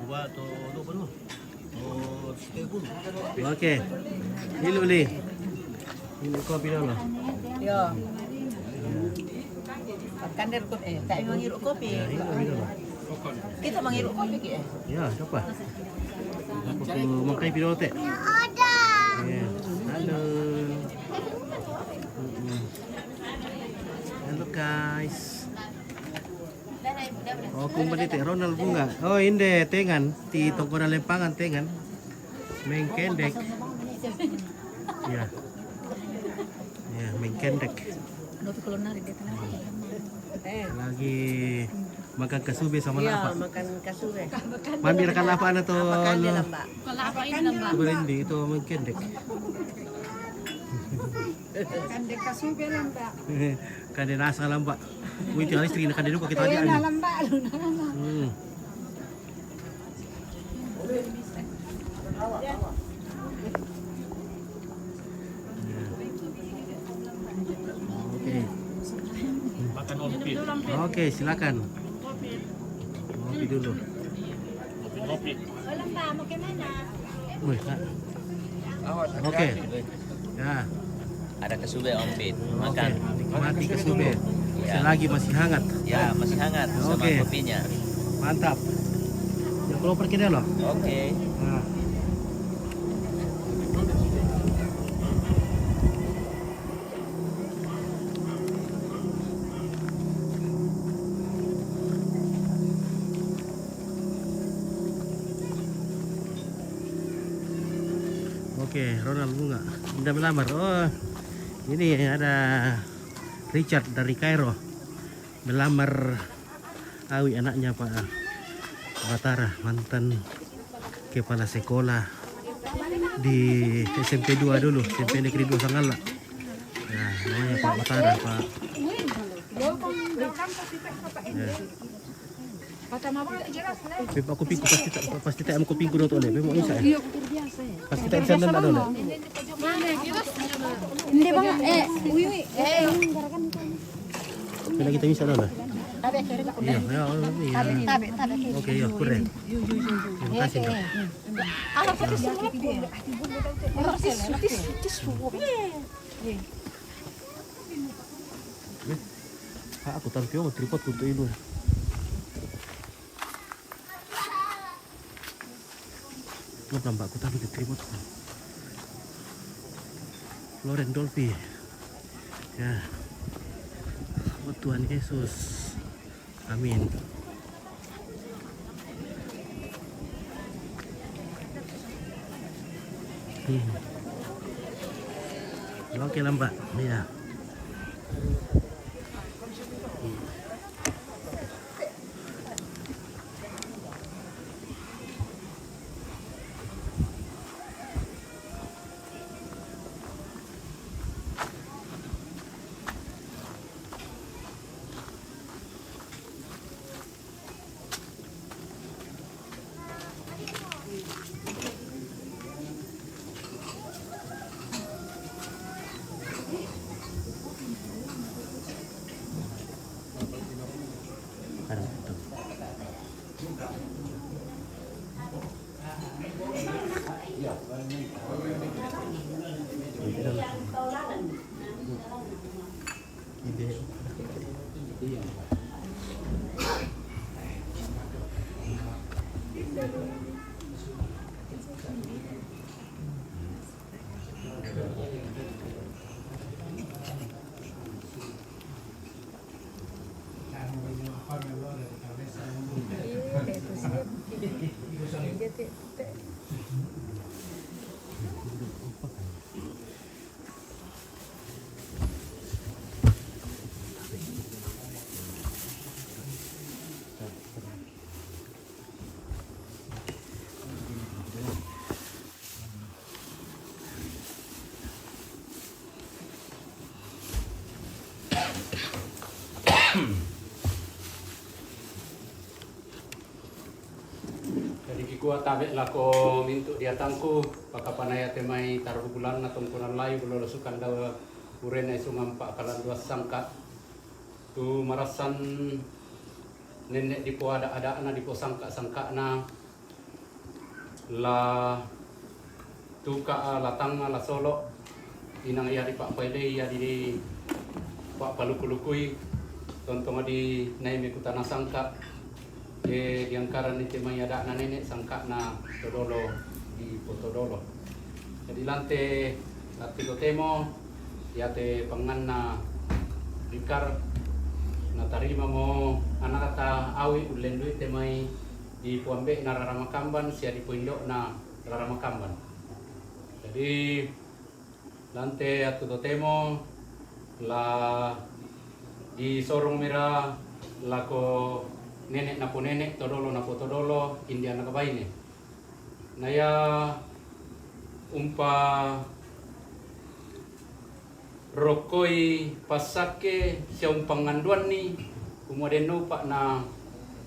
Dua atau dua puluh? Oke. Ini dulu nih. Ini kopi dulu. Yo. Makan dari kopi. Eh, tak mau ngirup kopi. Ya, ini kopi dulu. Kita mau ngirup kopi, Ki, eh? Ya, coba. Aku mau kai piro te. Ya, ada. Ya. Halo. Mm-mm. Halo, guys. Oh, kumpul di Ronald Bunga. Oh, inde, tengan. Di tongkonan lempangan, tengan. Mengkendek. Ya. Ya, mengkendek. Lagi makan kasube sama. Iya, lapa. Makan kasube. Mami rakan lapa ana to. Apa kan dia, Mbak? Kalau apa ini, Mbak? Berindi itu mengkendek. Kande kasube lah, Mbak. Kande nasa lah, Mbak. Wih, tinggal istri, kande duka kita aja. Iya, lah, Mbak. Hmm. Oke. Makan kopi. Oke, silakan. Kopi dulu. Kopi, kopi. Wih, Kak. Oke. Ya. Ada kasube, Ompit. Oke, makan. Nikmati kasube. Ya. Selagi masih hangat. Ya, masih hangat sama kopinya. Oke. Mantap. Ya, kalau pergi deh loh. Oke. Nah. Oke, Ronald Bunga. Udah melamar. Oh, ini ada Richard dari Kairo. Melamar Awi, anaknya Pak Batara, mantan kepala sekolah di S M P dua dulu, S M P Negeri dua Sangala. Ya, namanya Pak Batara, Pak. Ya. Beb, aku pingku pasti tak, pasti tak aku pingku dulu, Beb. Mau bisa, ya? Pasti tak bisa, ndak ada. Hindi, Bang. Eh, uy, uy. Eh, lagi tak bisa, ada. Iya, ya, iya. Tabe, tabe, tabe. Oke, ya, kurang. Terima kasih, Dok. Alam sa tisu mo. Tisu, tisu, tisu. Ha, aku taruh ke tripod untuk ini. Lu tambah aku taruh ke tripod. Loren Dolphy. Ya. Oh, Tuhan Yesus. Amin. Hmm. Oke lah, Mbak. Iya. Jadi kikua tabe lako mintu diatangku, pakapanaya temai taruh bulan na tongkonan layu, belolo sukan dawa urena isungan pa kalanduas sangka. Tu marasan nenne dipo ada-adana, dipo sangka-sangkana, la tuka, a, la tanga, la solo, inang iya di papailei, iya di papaluku-lukui, tontong di nai mekutana sangka, e, diangkaran ni temai adana nene sangkana todolo di potodolo. Jadi lante atu totemo, iya te panganna likar, natarima mo anakta Awi ullendui temai di puambe na raramakamban, sia di poindo na raramakamban. Jadi, lante atu totemo, la disorong mira lako nene napo nene, todolo napo todolo, india nakabaine. Naya umpa rokkoi passakke sia umpanganduanni, kumua denno upa na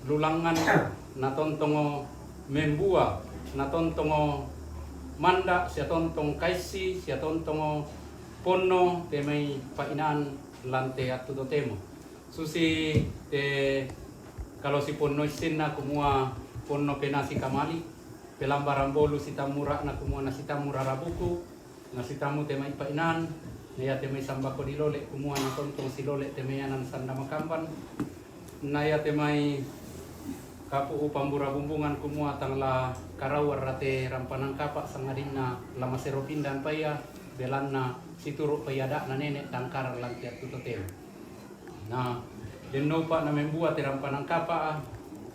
lulangngan, na tontongo membua, na tontongo manda, sia tontong kaissi, sia tontongo ponno temai painan lante attu totemo. Susi te kalo siponno issinna kumua ponno penasi kamali, pelambarang bolu sitammurana kumua na sitammu rarabuku, na sitammu temai painan, na iya temai sambako dilole kumua na tontong silole temai anan sanda makamban, na iya temai kapu upambura bumbungan kumua tang la karauan rate rampanan kapa, sangadinna la masero pindan paia, belanna situru paiadana nene tangkarang lante attu totemo. Na, denno upa na membua te rampanan kapa,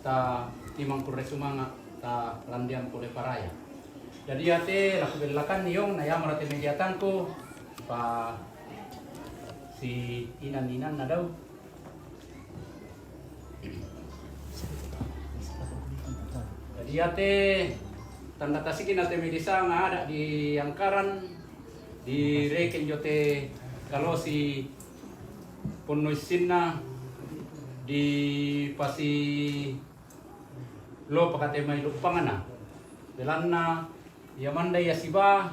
ta timang kurre sumanga, ta landean pole paraya. Jadi iyate la kubellakanni yong na yamara te mediatanku pa si inan-inanna dau. Jadi iyate tanda tasiki na te medisanga ada di Angkaran, di reken jo te kalosi ponno issinna di pasi lo pakate mai luppangana. Belanna iya manda iya siba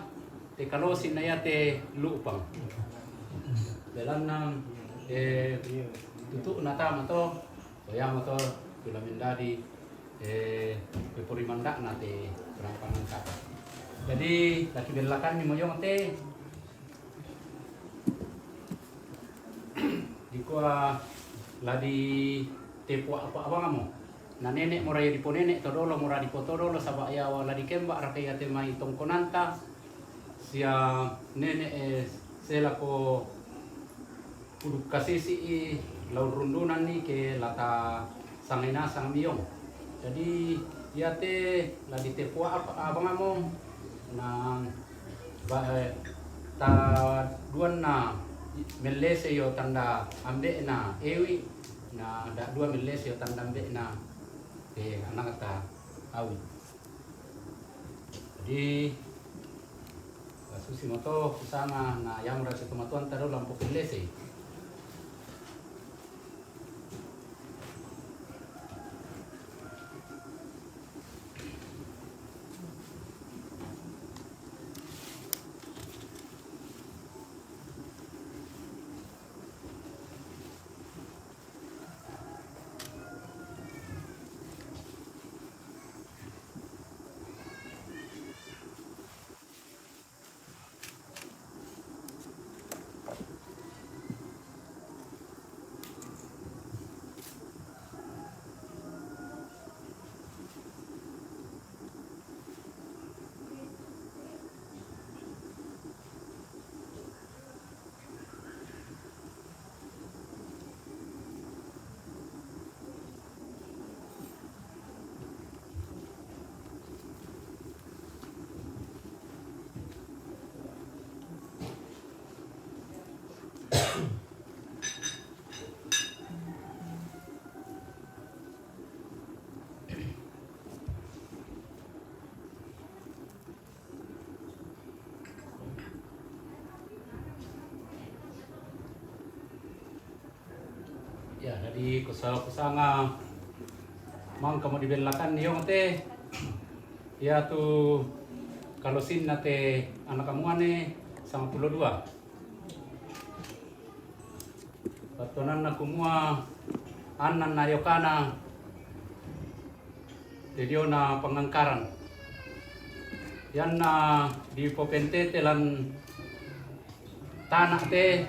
te kalosi na iya te luppang. Belanna, eh, tutu'na tama to, to yamo to, tula mendadi, eh, peporimanda'na te perampangan kata. Jadi, la kibellakanni mo yong te, dikua la di tepo apa abangamo. Na nene' mora iya diponene' to dolo mora dipoto dolo saba' iya la dikemba raka iya te mai tongkonanta sia nene', eh, selako puduk kasisi'i laun rundunanni ke lata sangai nasang miong. Jadi iya te la di tepo apa abangamo na ba, eh, ta duanna mellese yo tanda ambe'na ewi, na da dua mellese yo tanda ambe'na, eh, anakta awi. Jadi, susi moto kusanga na yamura si tomatuanta do lampu pellese. Ya, jadi kusa-, kusanga mangkamo dibellakanni yong te, iya tu kalosinna te anakamuane sangpulo dua. Pattuananna kumua annan na yokana te diona pangangkaran. Iyanna dipopentete lan tana te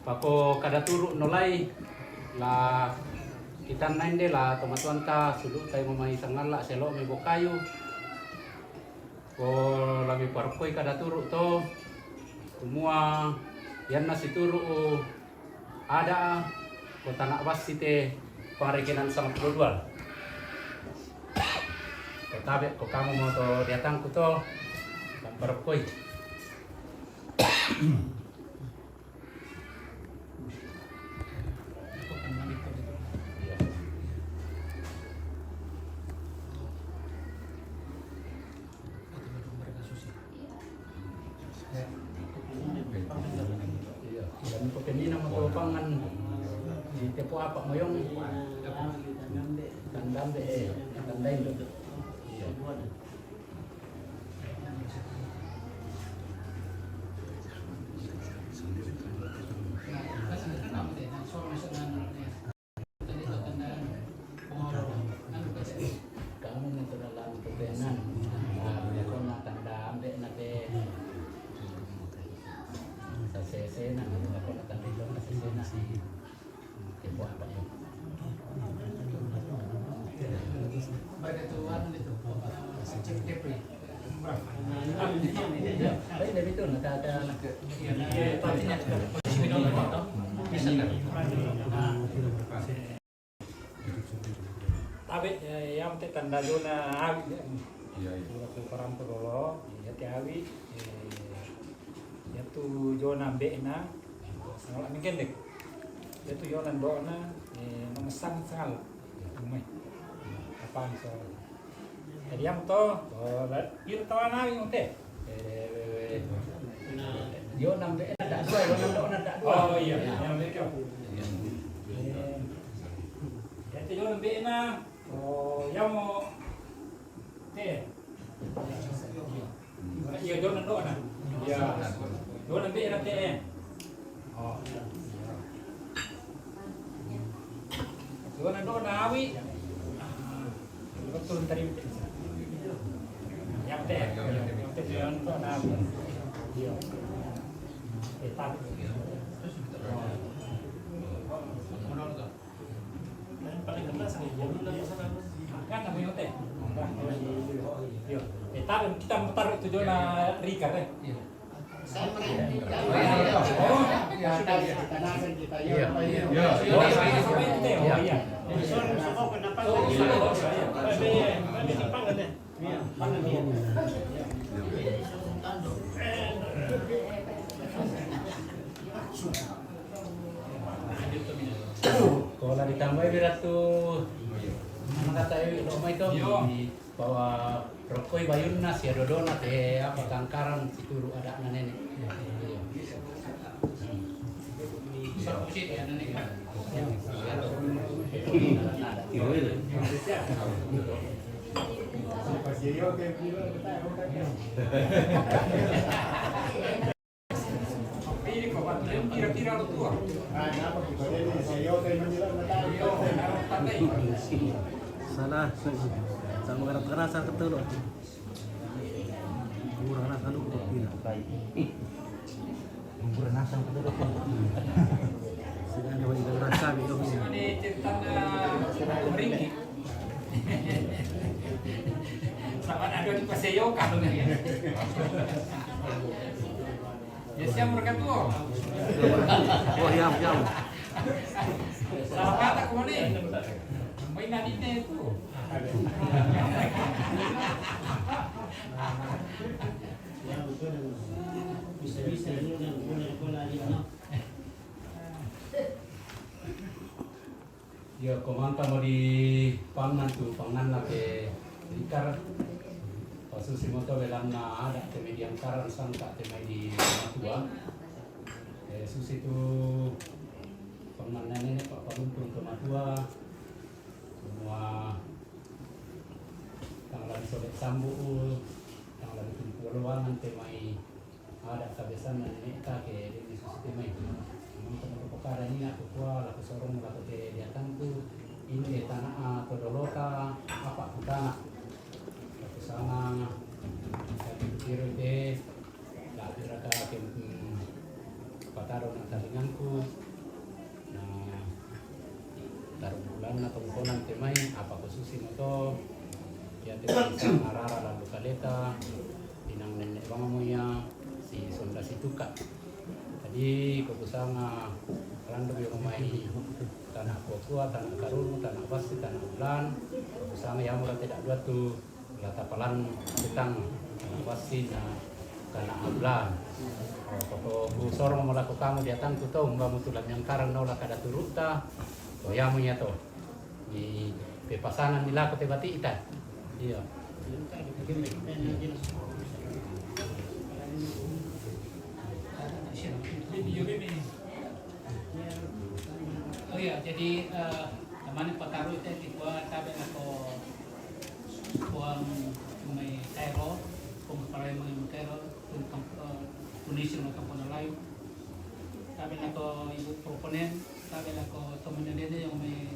pako kada turu nolai la kitanna inde la tomatuanta sulu'tai mamai sangalla selo mai bokayu. Ko lami parokkoi kada turu to, kumua iyanna situru ada ko tana bassi te parekenan sangpulo dua. Ko tabe ko kamu mo to diatangku to, parokkoi. Iya, dan pekenina mo to pangan di tepo apa moyong tandambe, eh, tandain do. Iya. Kamu mo to dalam pepenan, ah, kona tanda ambe na te sasesena, kona tanda ilo na sasesena. Tabe, eh, yang te tanda zona awi, ya. Iya, iya. Rampo dolo, iya te awi, eh, iya tu jona mbe'na, sangala menggendek. Iya tu jona ndo'na, eh, mangesan sangala. Umai. Apaan soal? Jadi yang to, oh, la-, piro tawana awi mo te? Eh, jona mbe'na da dua, jona ndo'na da dua. Oh, iya, yang mereka. Eh, iya te jona mbe'na, oh, iya mo te. Iya, jona ndo'na. Iya. Jona mbe'na te. Oh. Jona ndo'na awi. Betul tadi. Yang te, yang te jona ndo'na awi. Iya. Eh, tapi. Kan namanya te. Yo. Eh, taruh, kita mau taruh itu jona Rika, eh. Iya. Oh, iya, sudah, iya. Kita nasa kita, iya. Iya. Iya. Oh, iya. Sorry, sama kenapa? Oh, iya. Iya. Iya. Ko la ditambai beratu. Mana kata e, lo mai to? Yo. Bahwa rokkoi bayunna sia dodona te apa tangkaran situru ada'na nene. Iya. Bisa musik ya, nene. Iya. Sana, sama kena-kena sa ketulu. Kurang nasa lu kok pina. Kurang nasa ketulu. Sudah ada yang rasa gitu. Ini ceritanya Ringki. Sama ada di Paseyo kalau nggak ya. Ya, siap mereka tuh. Oh, iya, iya. Salah kata kau nih. Main adiknya itu. Bisa-bisa ini udah, udah, udah, udah. Iya, ko manta mo di pangngan tu pangnganna ke Rikar. Pasusi mo to belanna ada te mai di Angkaran sangka te mai di Matua. Eh, susi tu pangnganna nene pa palumpung ke Matua. Semua tanggal di sobek sambu, tanggal di tumpu loangan te mai. Ada kabiasanna nene'ta ke deni susi te mai. Memang kono pakada nina kukua lako sorong lako te diatangku, inde tana a todolota apa kutana. Lako sana, kami kiro te, lako raka ke, mm, pataro na talingangku. Na, tarung bulanna tongkonan te mai, apa ko susi mo to, iya te bisa arara lalu kaleta, inang nenne bang mo iya, si sonda si tuka. Jadi, ko kusanga random yo mai, tana kokua, tana karunu, tana basi, tana bulan, ko kusanga yamura tidak dua tu, La tapalan utang, kana bassi na kana abla. Oh, ko, ko, ku sorong mo lako kamu diatangku to, umba mutu la miangkarang nau la kada turu'ta. Oh, yamu iya to. Ni pepasangan ni lako te bati ita. Iya. Oh iya, jadi, eh, namanya pataru itu di gua tabe lako Puang mai Kairo, Puang Parai mai Kairo, Puang, eh, Tunisia no Kampung Layu. Tabe lako ibu proponen, tabe lako teman dede yang mai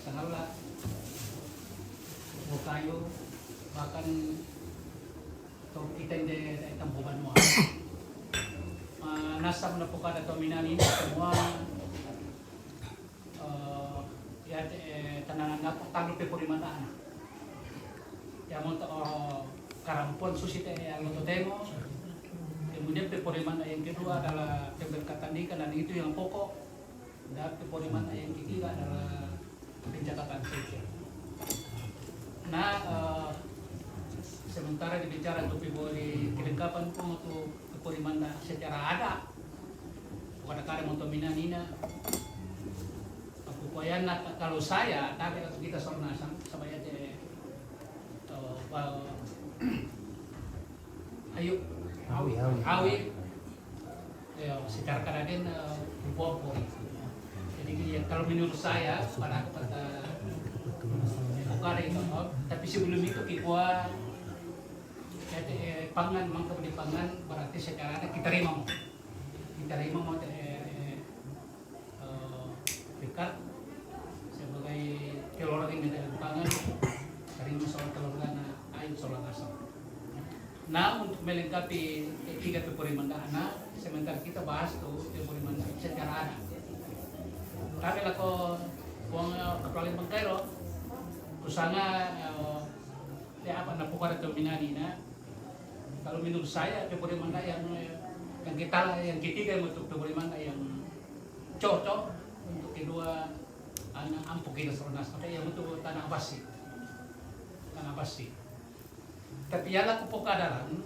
Sangala, Bukayu, bahkan to kita yang dari Tampu Banua. Eh, nasab na pokada to minani semua, eh, ya, eh, tanah na tanah pe porimana. Ya, mau to, eh, karampuan susi te, eh, anggota temo. Kemudian pe porimana yang kedua adalah pemberkatan nikah, dan itu yang pokok. Dan pe porimana yang ketiga adalah pencatatan sipil. Nah, eh, Sementara dibicara untuk pibori kelengkapan ko untuk pibori manda secara adat. Kada-kada mau tominanina. Aku koyana kalau saya, tapi kalau kita soal nasang, sama ya te, eh, ba-, ayo, Awi, awi. awi, ya, secara karaden, eh, buat pori. Jadi ya, kalau menurut saya, pada aku kata bukan itu, oh, tapi sebelum itu kita ya, te, eh, pangan, mangka di pangan, berarti secara adat kita terima mau. Kita terima mau te, eh, eh, eh, dekat sebagai keluarga yang ada pangan, terima soal keluarga na ayo soal asal. Nah, untuk melengkapi tiga pibori mandana, sementara kita bahas tu pibori manda secara adat. Tapi lako uang, eh, kepala Bangkairo, kusanga, eh, ya apa na pokok ada tominanina. Kalau menurut saya, pibori manda yang, yang kita, yang ketiga untuk pibori manda yang cocok untuk kedua anak ampu kita soal nasang, yang untuk tanah basi. Tanah basi. Tapi yala ku pokadalan,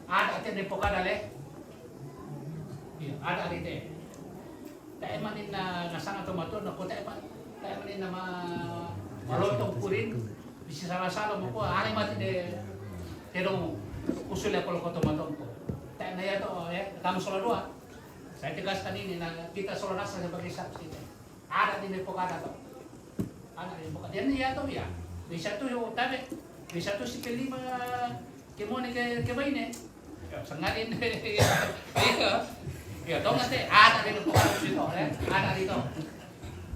ada te ne pokadale. Iya, ada ari te. Tae manin na nasanga tomato na ko tae ma-, tae manin na ma-, malotong kurin, bisi sala-sala mo ko, are mati de, te dong, usul ya kalau ko tomato ko. Tae na ya to, eh, kamu soal dua. Saya tegaskan ini, na kita soal nasang sebagai saksi. Ada di ne pokada to. Ada di ne pokada. Dia ni ya to ya. Bisa tu yo tabe. Bisa tu si kelima kemone ke, ke baine. Sangarin. Iya. Ya, to ngate ada di ne pokada situ, eh. Ada di to.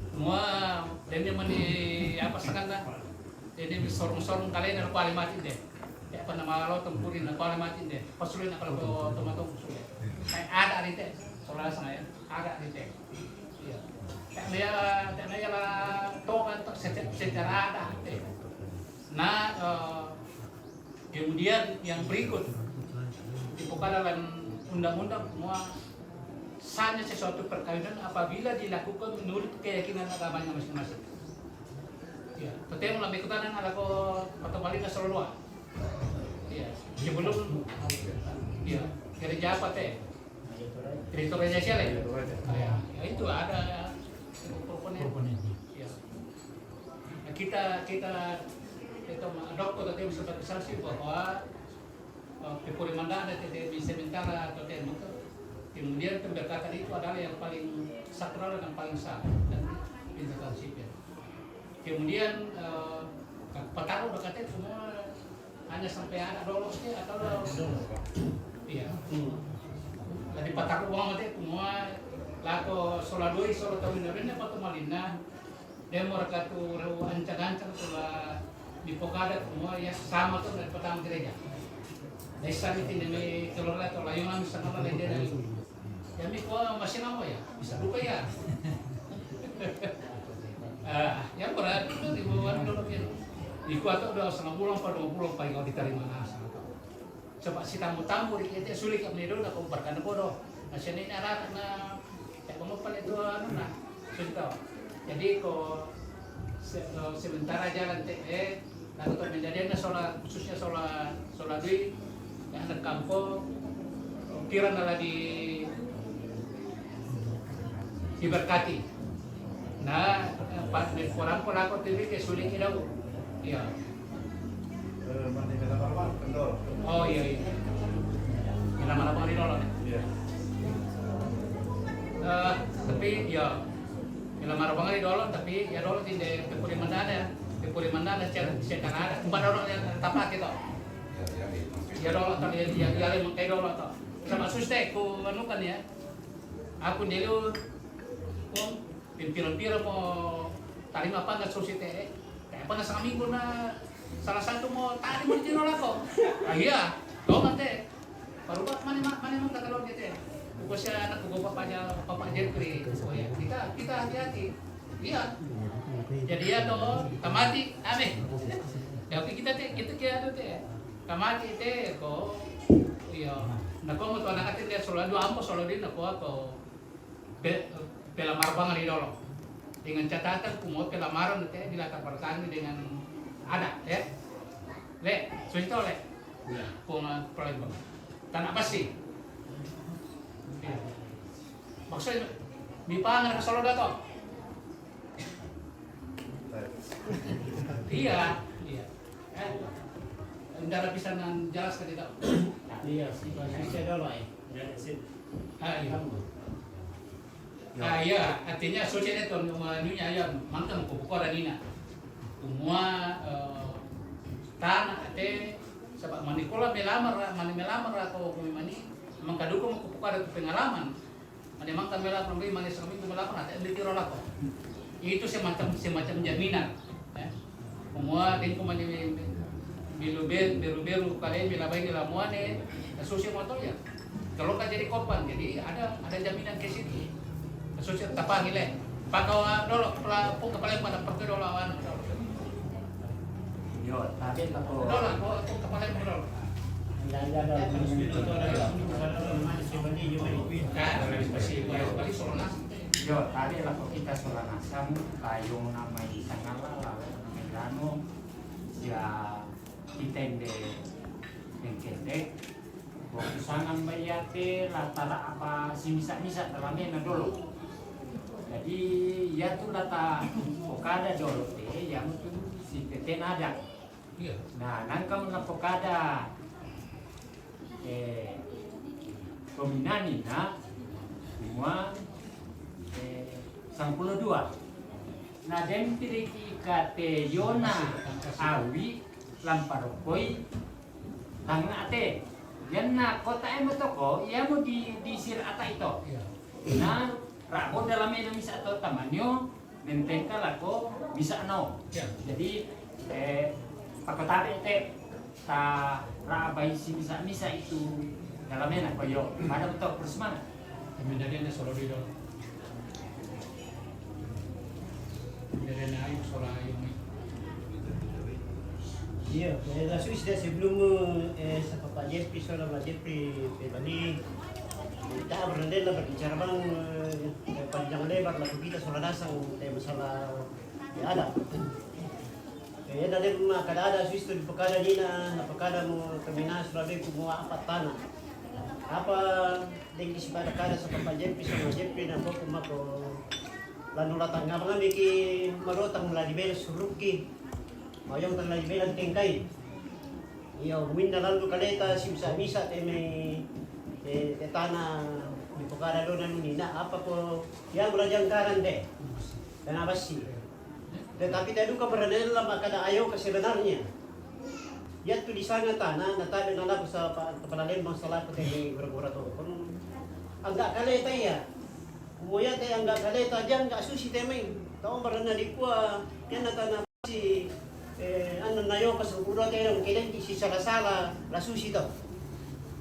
Semua dia ni mani apa sangan dah. Dia ni sorong-sorong kali na kuali mati deh. Ya apa nama lo tempuri na kuali mati deh. Pasuli na kalau tomato pasuli. Kayak ada di te. Soal saya ada di te. Iya. Tekna ya, tekna ya la toga untuk seca-, secara adat, eh. Nah, eh, kemudian yang berikut, di pokadalan undang-undang semua sanya sesuatu perkawinan apabila dilakukan menurut keyakinan agamanya masing-masing. Ya, tetemu lebih kutanan ala ko patomalina sololua. Ya, sebelum, ya, gereja apa te? Krito Raja siale. Ya, ya itu ada proponen. Ya. Nah, kita, kita, kita dokter tadi bisa bersaksi bahwa, eh, pibori manda ada te, te sementara atau te motor. Kemudian pemberkatan itu adalah yang paling sakral dan paling sah dan pintu sipil. Kemudian, eh, pataru berkata semua hanya sampai ada dolo sih atau iya. Jadi pataru uang mate semua lako sola doi sola tawin na benne patu malinna demo rakatu reu ancang-ancang sola di pokada semua ya sama tu dari petang gereja. Desa ni tini ni keluarga atau layungan sama lah dia. Ya mi ko masih lama ya, bisa lupa ya. Ah, yang berarti itu di bawah dulu kan. Di kuat udah setengah bulan, pada dua bulan paling kau diterima nasa. Coba si tamu-tamu di kita sulit kami dulu nak kumpulkan bodoh. Nah, sini ini anak na, ya kamu pun itu anu nah, sulit tau. Jadi ko se-, eh, sementara jalan te, eh, lalu to menjadi na sola, khususnya sola, sola dui, ya anak kampung, kira na lagi diberkati. Nah, pas di kurang pun aku tuh ke sulit tidak, iya. Eh, mandi kata baru kan kendor. Oh iya, iya. Yang nama apa di dolo nih? Iya. Eh, tapi ya, yang nama apa di dolo, tapi ya dolo di pepuri mandana, pepuri mandana secara, secara ada. Empat orang yang tapak gitu. Ya, ya, iya. Ya dolo tadi ya, ya, ya, kayak dolo tuh. Sama suste ku anu kan ya. Aku dulu, pun piro-piro mo tarima apa nggak susi te, eh. Kayak apa nggak seminggu na salah satu mo tadi mo dino lako. Ah, iya, to mate. Baru ba-, mana ma-, mana ma kata lo gitu ya. Pokoknya anak gue papanya, papa Jeffrey. Oh ya, kita, kita hati-hati. Iya. Jadi ya to, tamati, ame. Ya oke kita te, kita kira tuh te. Tamati te, ko, iya. Nah, ko mo to anak te dia sola dua ampo sola di na ko ako. Pe-, pelamar bang di dolo. Dengan catatan kumua pelamaran te dilatar belakangi dengan adat, ya. Le, susi to, le. Iya. Pung, eh, pelayan pung. Tana basi. Iya. Maksudnya, mi pangan ka solo dato. Iya, iya. Eh, ndara bisa nan jelas ka dito. Iya, si Pak Susi dolo, eh. Ah, iya. Ah, iya, artinya susi de to, manunya ya, mangka mo kupukoda nina. Kumua, eh, tana te, saba mani kola melamar, mani melamar ko kumi mani, mangka duko mo kupukoda tu pengalaman. Mani mangka melamar, mani sakaminggu melamar, ate ambil tiro lako. Itu semacam, semacam jaminan, ya. Kumua, dengku mani mi-, mi-, milu be-, beru-beru kale mi labai ni lamuane, susi mo to ya. Kalau ka jadi korban, jadi ada, ada jaminan ke situ. Susi tapangi le. Pakawa dolo, pela-, pung kapale pada perke dolo awan. Yo, tabe lako. Dolo, pung kapale dolo. Yo, tabe lako kita Solanasang, layong namai Sangala, layong namai Lano, ya, kita ende mengkendek, waktu sangan bayate, latala apa simisa-misa dalamena dolo. Jadi, ya tu lata pokada dolo te, ya mutu si tete nada. Iya. Nah, nangka muna pokada, eh, peminani na, semua, eh, sangpulo dua. Na dempiriki ikate Yona awi lamparokoi tangate. Yanna kota emo toko, iamo di, di sir ata ito. Iya. Na rabo dalamena misa to tamanyo, mentengka lako bisa no. Ya. Jadi, eh, pakotabe te ta rabai si misa-misa itu dalamena koyo pada betul persemana. Kami dari anda solo di dong. Kami dari anda ayo solo ayo mi. Iya, eh, langsung sudah sebelum, eh, sama Pak Jeffrey, sama Pak Jeffrey, eh, Bali, kita berendam lah berbicara bang, eh, panjang lebar lah kita sola nasang, eh, masalah ya ada. Eh, na de ma kada ada suisto di pakada nina, na pakada mo kamina sulabe ku mo apa tana. Apa dengki si pada kada sa papa Jeffrey sama Jeffrey na boko mako lanu latang ngabang ami ki marotang ladi bela suruki. Mayong tang ladi bela tengkai. Iyo, muinna lalu kaleta simsa misa teme, eh, te tana di pakada dona nina apa ko yang berajang karan de. Tana basi. Tetapi taduka maranella makkada ayoka sebenarnya. Yattu disanga tana natabe nalaku sa pa-, kepala lembang salaku tene gura-gura toko. Angga kaleta iya. Kumoya te angga kaleta jangga susi temai. Tau maranna dikua kena tana si, eh, anu nayoka sempurna te dong kelengki si sala-sala la susi to.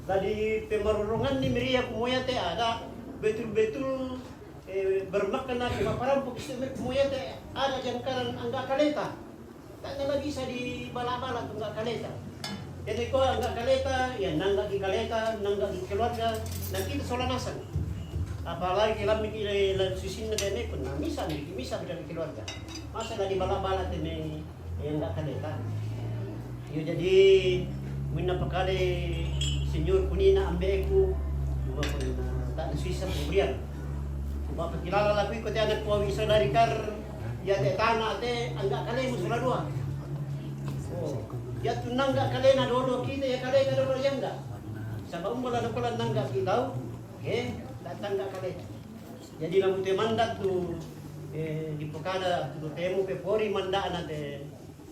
Jadi pemarurungan ni miria kumoya te ada betul-betul eh, bermakna ko maparampok istimewa kumoya te ada jangkaran angga kaleta. Tangga la bisa di bala-bala tu angga kaleta. Jadi ko angga kaleta, ya nangga ki kaleta, nangga ki keluarga, na kita sola nasang. Apalagi lammi ki la susinna dene ko na misa mi, misa beda keluarga. Masa na di bala-bala tene Iya, nggak kaleta. Iyo, jadi minna pakale senior kunina ambeku, cuma kunina tak suisa pemberian. Coba pakilala laku iko te anak kuawi saudari kar, ya te tana te angga kalemu sola dua. Oh, ya tu nangga kalena dolo kita ya kaleta dolo ya enggak. Saba umba la dokola nangga kitau, eh, datang nggak kaleta. Jadi lamu te manda tu, eh, di pokada tu temu pe pori mandana te,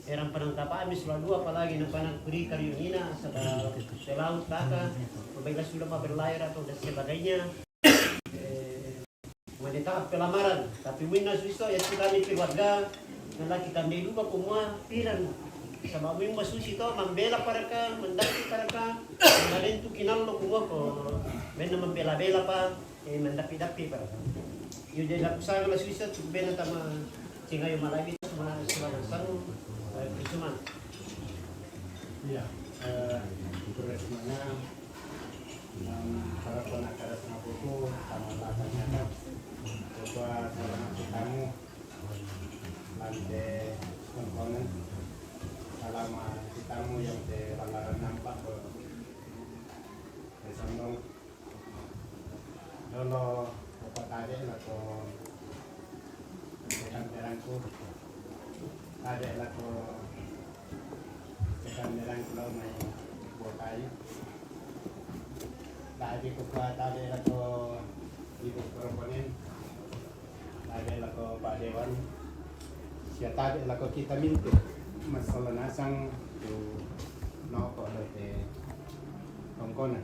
eh, rampanang kapa'mi sola dua, apalagi na panang kuri kariunina, saba te laut taka, apabila sudah berlayar atau dan sebagainya. Eh, mane tahap pelamaran, tapi minna suiso ya tu kami keluarga, na laki kami dua kumua piran. Saba mimba susi to, mambela paraka, mandaki paraka, malentu kinallo kumua ko, menna mambela-bela pa, Eh, mandappi-dappi pa. Iyo, jadi laku sanga la suisa tu bena tama singayo malabi tama sila sangu, eh, percuma. Iya, eh, percuma na, em, para penakara sanga buku, tama la tanyaka. Coba salah satu tamu. Mante komponen, Lama kitamu yang te langaran nampak ko. Te sambung. Dolo ko patabe lako tekan terangku. Tabe lako tekan terangku lau mai buah kayu. Tabe ko pa tabe lako ibu proponen. Tabe lako Pak Dewan. Sia tabe lako kita mintu. Masalah nasang tu noko do te tongkona.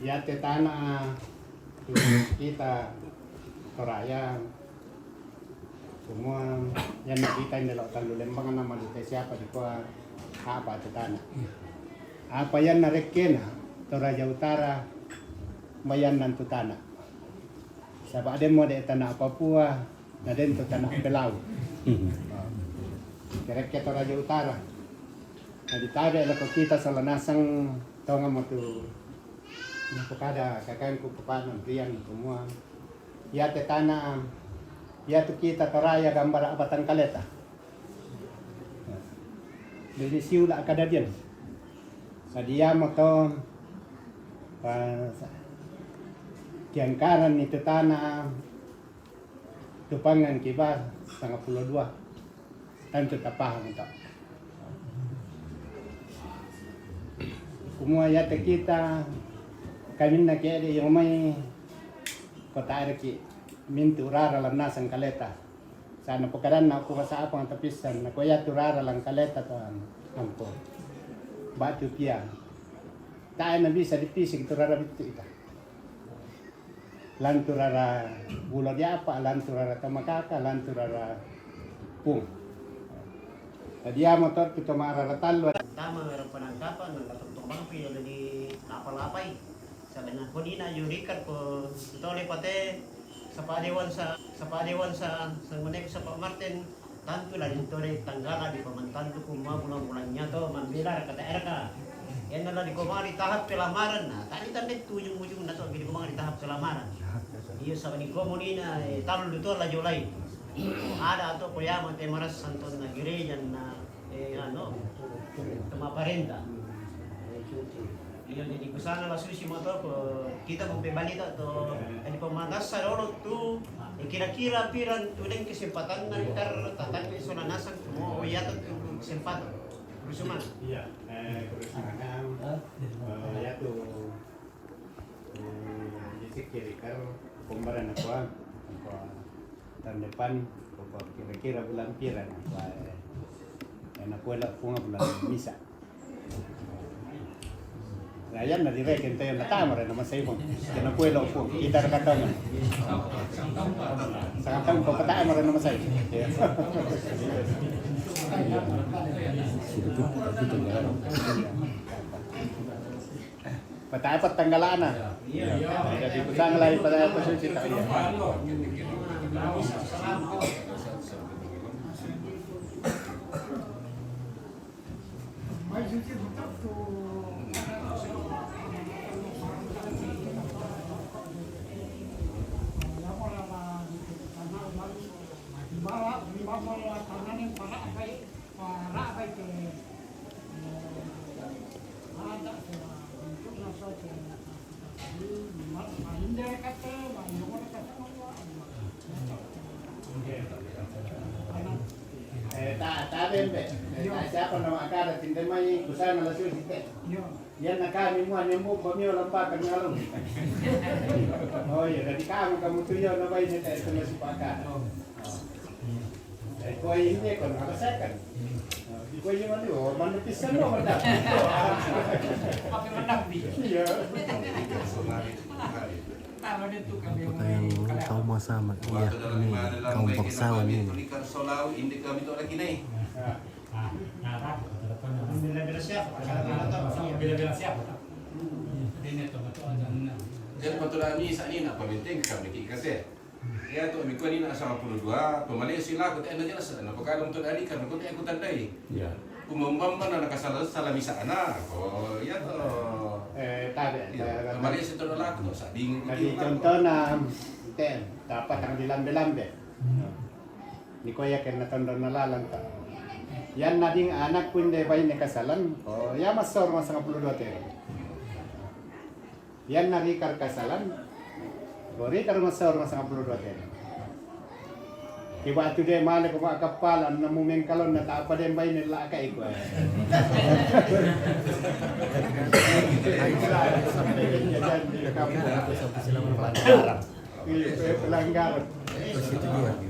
Ia te tanah tu kita Toraya. Semua yang kita ini lo talu lembang nama di te siapa di kua apa te tanah. Apa yang narekena Toraja Utara mayan nantu tanah. Saba' den mo de' tana' Papua, na den to tana' Pelau. Kerekke Toraja Utara. Na ditabe' lako kita sola nasang tonga mo tu napokada kakangku papa'na Rian kumua, ia te tana', ia tu kita Toraya gambara' batang kaleta. Jadi siula' kadadian. Sadiamo to pa kiangkaran itu tana' tu pangan kiba sanga pulo dua. Tantu tapahang to. Kumua ia te kita kaminna kiede yang mai kota arki mintu rara lam nasang kaleta. Sana pakaranna ku masa apa ngata pisan, na ko ia tu rara lang kaleta to ampo. Batu pia. Tae na bisa dipisik tu rara bitu ita. Lantu rara bulo diapa, lantu rara tamakaka, lantu rara pung. Tadiamo to kita marara tallu. Tama rara penangkapan, nang dapat tong bangpi di lapa-lapai. Sabenna konina yurikan ko tole pate. Sapa Dewan sa, sapa Dewan sa, sanguneko sapa Martin, tantu la dintore tanggala di pamantantu kumua bulan-bulan nyato mambela raka daerah ka. Ena la dikomari tahap pelamaran, na tadi tande tu ujung-ujung na to dikomari tahap pelamaran. Iyo saba ni komunina, eh, talu tu la jolai. Ada atau koyama te maras santon na gereja na Eh, anu, tama parenta. Iyo, jadi kusana la susi mo to ko kita mo pe balita to, eh, di pemandasa dolo tu, eh, kira-kira piran tu deng kesempatan na tar tatangke sola nasang mo, oh, iya tu kesempatan. Rusuma. Iya, eh, kerusuhan. Eh, iya tu. Hmm, jadi kira-kira pembaran apa? Apa tahun depan, apa kira-kira bulan pira na kua, eh, na kua la punga bulan misa. Rayan na direct ente na tamar na masai mo. Na kua la pung, kita kata mo. Sangat tahu ko kata mo na masai. Patapat tanggalana. Jadi kusang lai patapat suci tak iya. Eh, ta, ta bembe. Eh, ta siapa nama akara tinte mai kusana la susi te. Iya. Iya na kami mua nembu pamio lampa kami alung. Oh iya, jadi kamu, kamu tu iya na bai nete itu masih pakai. Dari kau ini kau nak rasakan. Kau ini mana? Oh, mana pisang lo mana? Tapi menang di. Iya. Apakah yang kau mau sama? Iya, ini kaum bangsawan ini. Bela-bela siapa? Bela-bela siapa? Jadi betul kami saat ini nak pemimpin kami kikate. Ya tu ami kuani na sama puluh dua, pemali sila ko te na jelas na pekadang tu dari kan ko te aku tandai. Ya. Kumambamba na kasala sala misa ana. Oh, ya to. Eh, tabe. Ya, pemali situ laku to sading. Jadi contohna te dapat yang dilambe-lambe. Ni ko ya kena tondo na lalan ta. Iyanna ding anakku inde baine kasalan, oh, iya massaur masangapulu dua tero. Iyanna Rikar kasalan, oh, Rikar massaur masangapulu dua tero. Kiba tu de male ko ba kapala na mumeng kalon na ta apa den baine la ka iko. Iya, pe-, pelanggaran.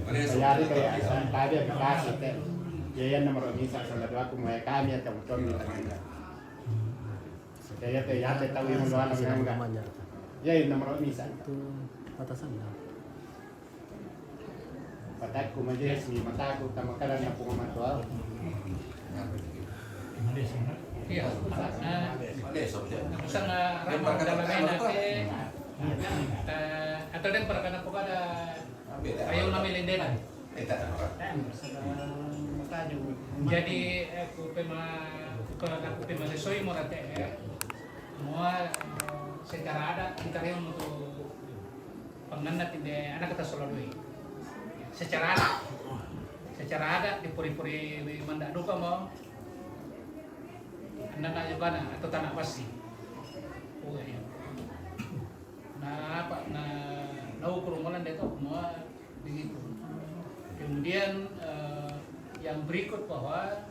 Jadi kayak tadi aplikasi teh. Ya, yang nomor misa salah dua aku mau kami atau betul ni tadi. Saya teh ya teh tahu yang dua anak yang enggak. Ya, yang nomor misa. Itu batasan lah. Patakku majelis ni mataku tama kada na punga matua. Iya. Nah, kusang, ah, ramang dalam enak, eh, eh, atau den perkana pokada ayo nami lendena. Jadi, eh, ku pema, ku pema, ku pema lesoi mo rate, eh. Mua, eh, secara adat kita reo untuk pengantin de anak kita sola doi. Secara adat, secara adat di puri-puri manda duka mo. Anak juga na atau tanah pasti. Oh, iya. Nah, apa, nah, nau kerumunan dia tu semua begitu. Kemudian, eh, yang berikut bahwa,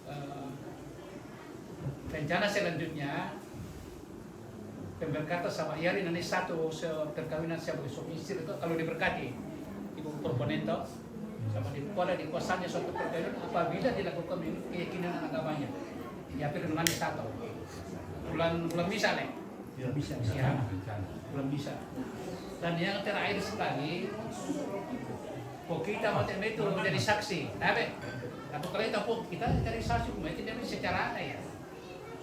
eh, rencana selanjutnya pemberkatan sama Yari nanti satu se-, perkawinan sebagai suami istri itu kalau diberkati ibu proponen toh, sama di kuala di kuasanya suatu perkawinan apabila dilakukan menurut keyakinan agamanya. Ya, firman satu. Bulan, bulan misa, le? Ya, bisa. Ya, bulan misa. Dan yang terakhir sekali, kok kita mau itu menjadi saksi. Tapi, aku kalau kita pun kita jadi saksi, mungkin dia secara ada ya.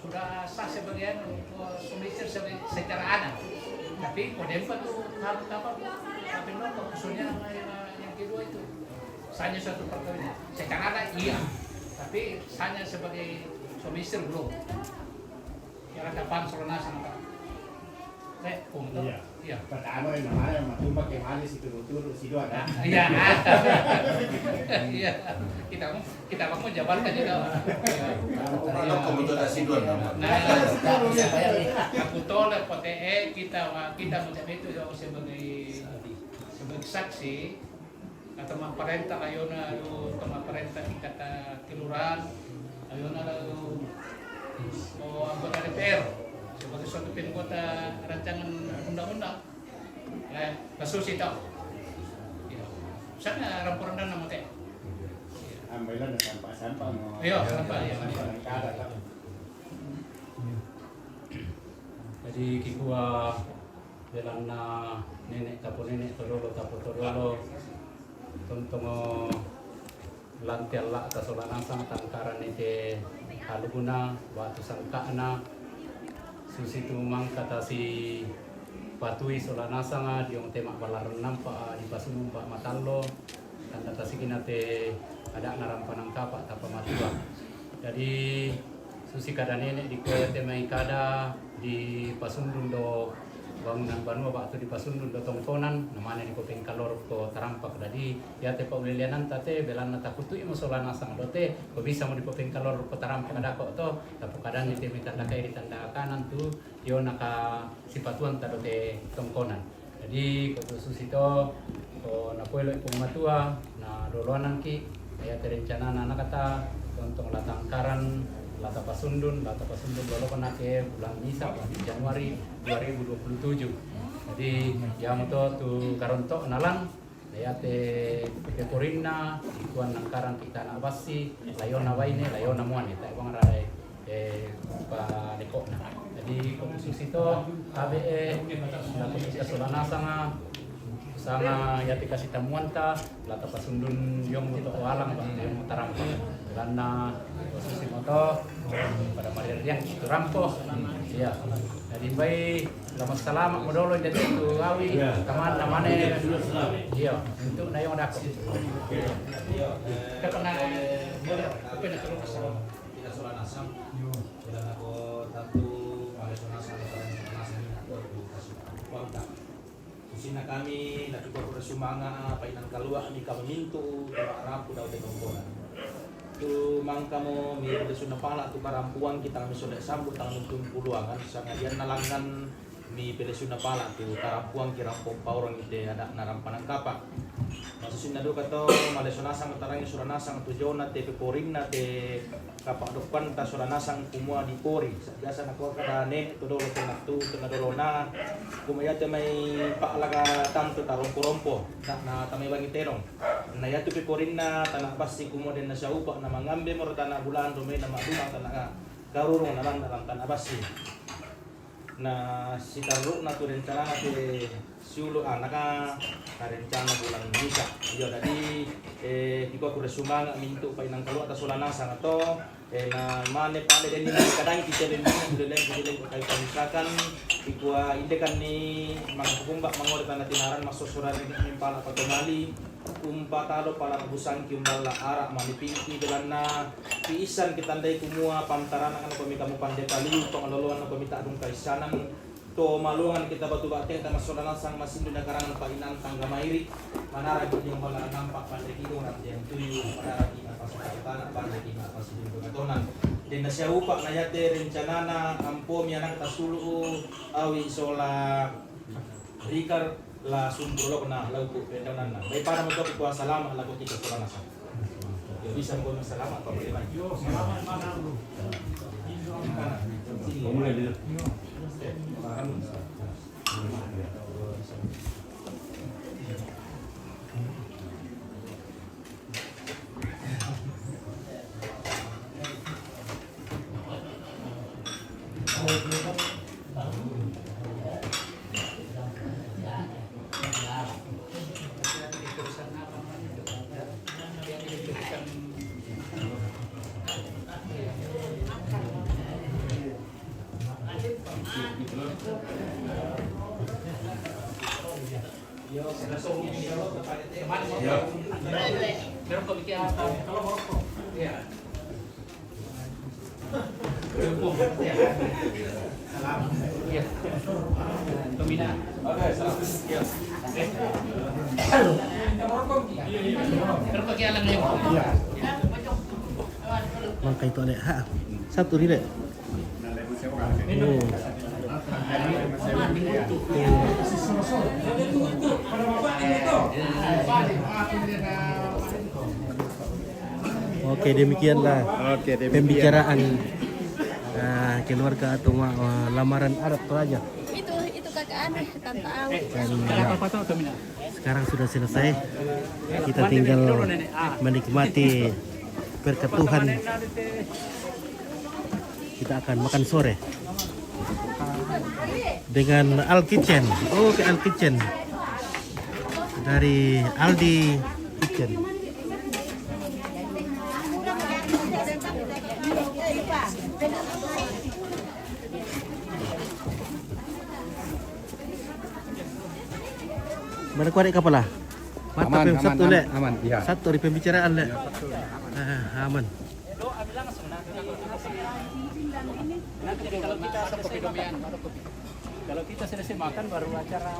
Sudah sah sebagai anu, suami istri sebagai secara adat. Tapi kok dempa tu harus apa? Tapi no, khususnya yang, yang kedua itu. Sahnya suatu perkawinan. Secara adat iya. Tapi sahnya sebagai suami istri belum. Ya, ada pan soalnya sama. Eh, untuk Iya. Iya. Pertama yang namanya matumba ke manis itu betul si dua kan? Iya. Iya. Kita mau, kita mau jabarkan juga. Kalau kamu tuh nasi dua nama. Nah, aku tolak P T E kita, kita macam itu ya sebagai, sebagai saksi. Atau ma parenta ayona lu, atau ma parenta tingkat kelurahan, ayona lu, oh, anggota D P R sebagai suatu penggota rancangan undang-undang. Eh, kasus itu. Ya. Sana ramporan dan nama teh. Ambilan sampah-sampah mau. Iya, sampah, iya. Sampah dan kada, tak. Jadi kikua belanna nene' tapo nene' todolo tapo todolo, tontongo lanti alla'ta sola nasang tangkaranni te aluguna batu sangka'na, susitu mangka tasipatui sola nasanga diong te ma'balarang nampa dipasumumpa matallo. Tanda tasikina te ada'na rampanang kapa' tappa matua. Jadi susi kada nene' dikua te mai kada dipasundun do bangunan banua ba'tu dipasundun do tongkonan, namane dipopengkalo rukko tarampak. Jadi iate pauleleananta te belanna takutu'imo sola nasang do te, ko bisamo dipopengkalo rukko tarampak dako' to, tapokadanni te mai tanda kairi tanda kanan tu io naka sipatuanta do te tongkonan. Jadi ko tu susi to, ko napoeloi Puang Matua, na doloanangki, na iate rencanana nakata tontong latangkaran, lata pasundun, lata pasundun loloko nake bulan misa, bulan Januari dua ribu dua puluh tujuh. Jadi iamoto tu karonto nalang, na iate peporinna, ikuan nangkaran kita anak bassi, layona baine, layona muane, tae bang radai eh, paleko'na. Jadi ko tu susi to, tabe e, lako kita sola nasanga, sanga iate kasitammuanta, lata pasundun diong to alang, bang diong tarampo. Lanna ko susi moto, pada mariang itu rampo. Iya. Jadi bai, lama salama modolo jadi tu awi, taman namane. Iya, untuk nayong dako. Kita pernah, kita pernah terus. Kita sola nasang. Io. Ila nako tatu maleso nasang, maleso nasang ni nako tu kasih kuanta. Susinna kami, natuko pura sumanga, painan kalua mi kami mintu, tama rampu dau te tongkonan. Tu mangkamo mi pelesunna pala tu karampuang kita mi sole sambut tangan untung puluangan, sangadian nalangan mi pelesunna pala tu karampuang ki rampong paurang ite ada narampanang kapa. Masusinna duka to maleso nasang tarangi sura nasang tu jona te peporinna te kapa dokkan ta sura nasang kumua dipori. Biasa nakua kada ne tu dolo tengah tu tengah dolona kuma yate mai pa'laka tantu tarompo-rompo na, na tamai bangi terong. Na yatu peporinna tana bassi kumua denna saupa na mangambe moro tana bulan domai na maduma tana karurung na manna tana bassi. Na sitarru'na tu rencanana te siulu anaka na rencana bulan misa. Iyo, jadi eh, kikua kure sumanga mintu painang kalua ta sola nasang to. Eh, na mane pale denni kadang kita denni duleng duleng kai misalkan ikua indekan ni mangkumbak mangore tana tinaran masuk surat ni pala patomali umpa talo pala busangki umballa ara mani piki belanna piisan kita ndai kumua pantarana kan komi kamu pande kaliu pangaloloan komi tak dung kaisanan to maluangan kita batu bateng tana sola nasang masindu nakarangan painan tangga mairi manara gini umballa nampak pande kidong rantian tuyu manara gini Tanah balik ina pasidin pengatonan. Denna siaupa na yate rencanana ampomi anak tasulu awi sola rikar la sumpulokna lauku pendaunanna. Bai pada moto ku salama lako kita sola nasa. Ya bisa ko salama apa boleh mai. Yo, salama mana lu? Mulai dulu. Mangkai tu alek ha. Satu ri lek. Oke, demikianlah Oke, demikian. Pembicaraan ah, keluarga atau ma- ah, lamaran adat Toraja. Itu itu kakak aneh tante Awi. Dan ya, sekarang sudah selesai. Kita tinggal menikmati berkat Tuhan. Kita akan makan sore dengan Al Kitchen. Oke, Al Kitchen dari Aldi Kitchen. Mana kuat kapala? Mata aman, pem- aman, satu aman, lek. Aman, iya. Satu di pembicaraan lek. Ah, aman. Kalau kita selesai makan baru acara.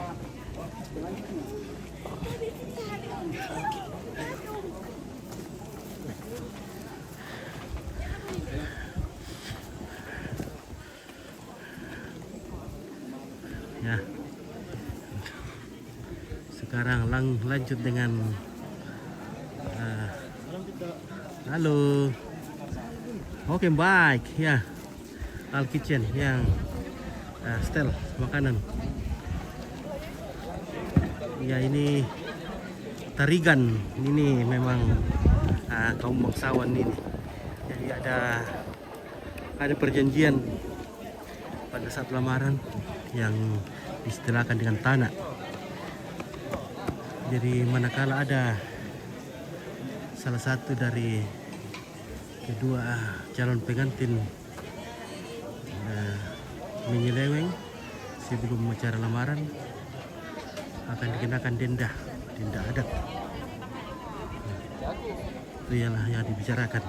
Ya. Sekarang lang- lanjut dengan ah, halo. Oke, baik ya. Al Kitchen yang ah, setel makanan. Ya, ini Tarigan ini memang ah, kaum bangsawan ini. Jadi ada ada perjanjian pada saat lamaran yang diistilahkan dengan tanah. Jadi manakala ada salah satu dari kedua calon pengantin eh, menyeleweng sebelum acara lamaran akan dikenakan denda, denda adat. Itu ialah yang dibicarakan.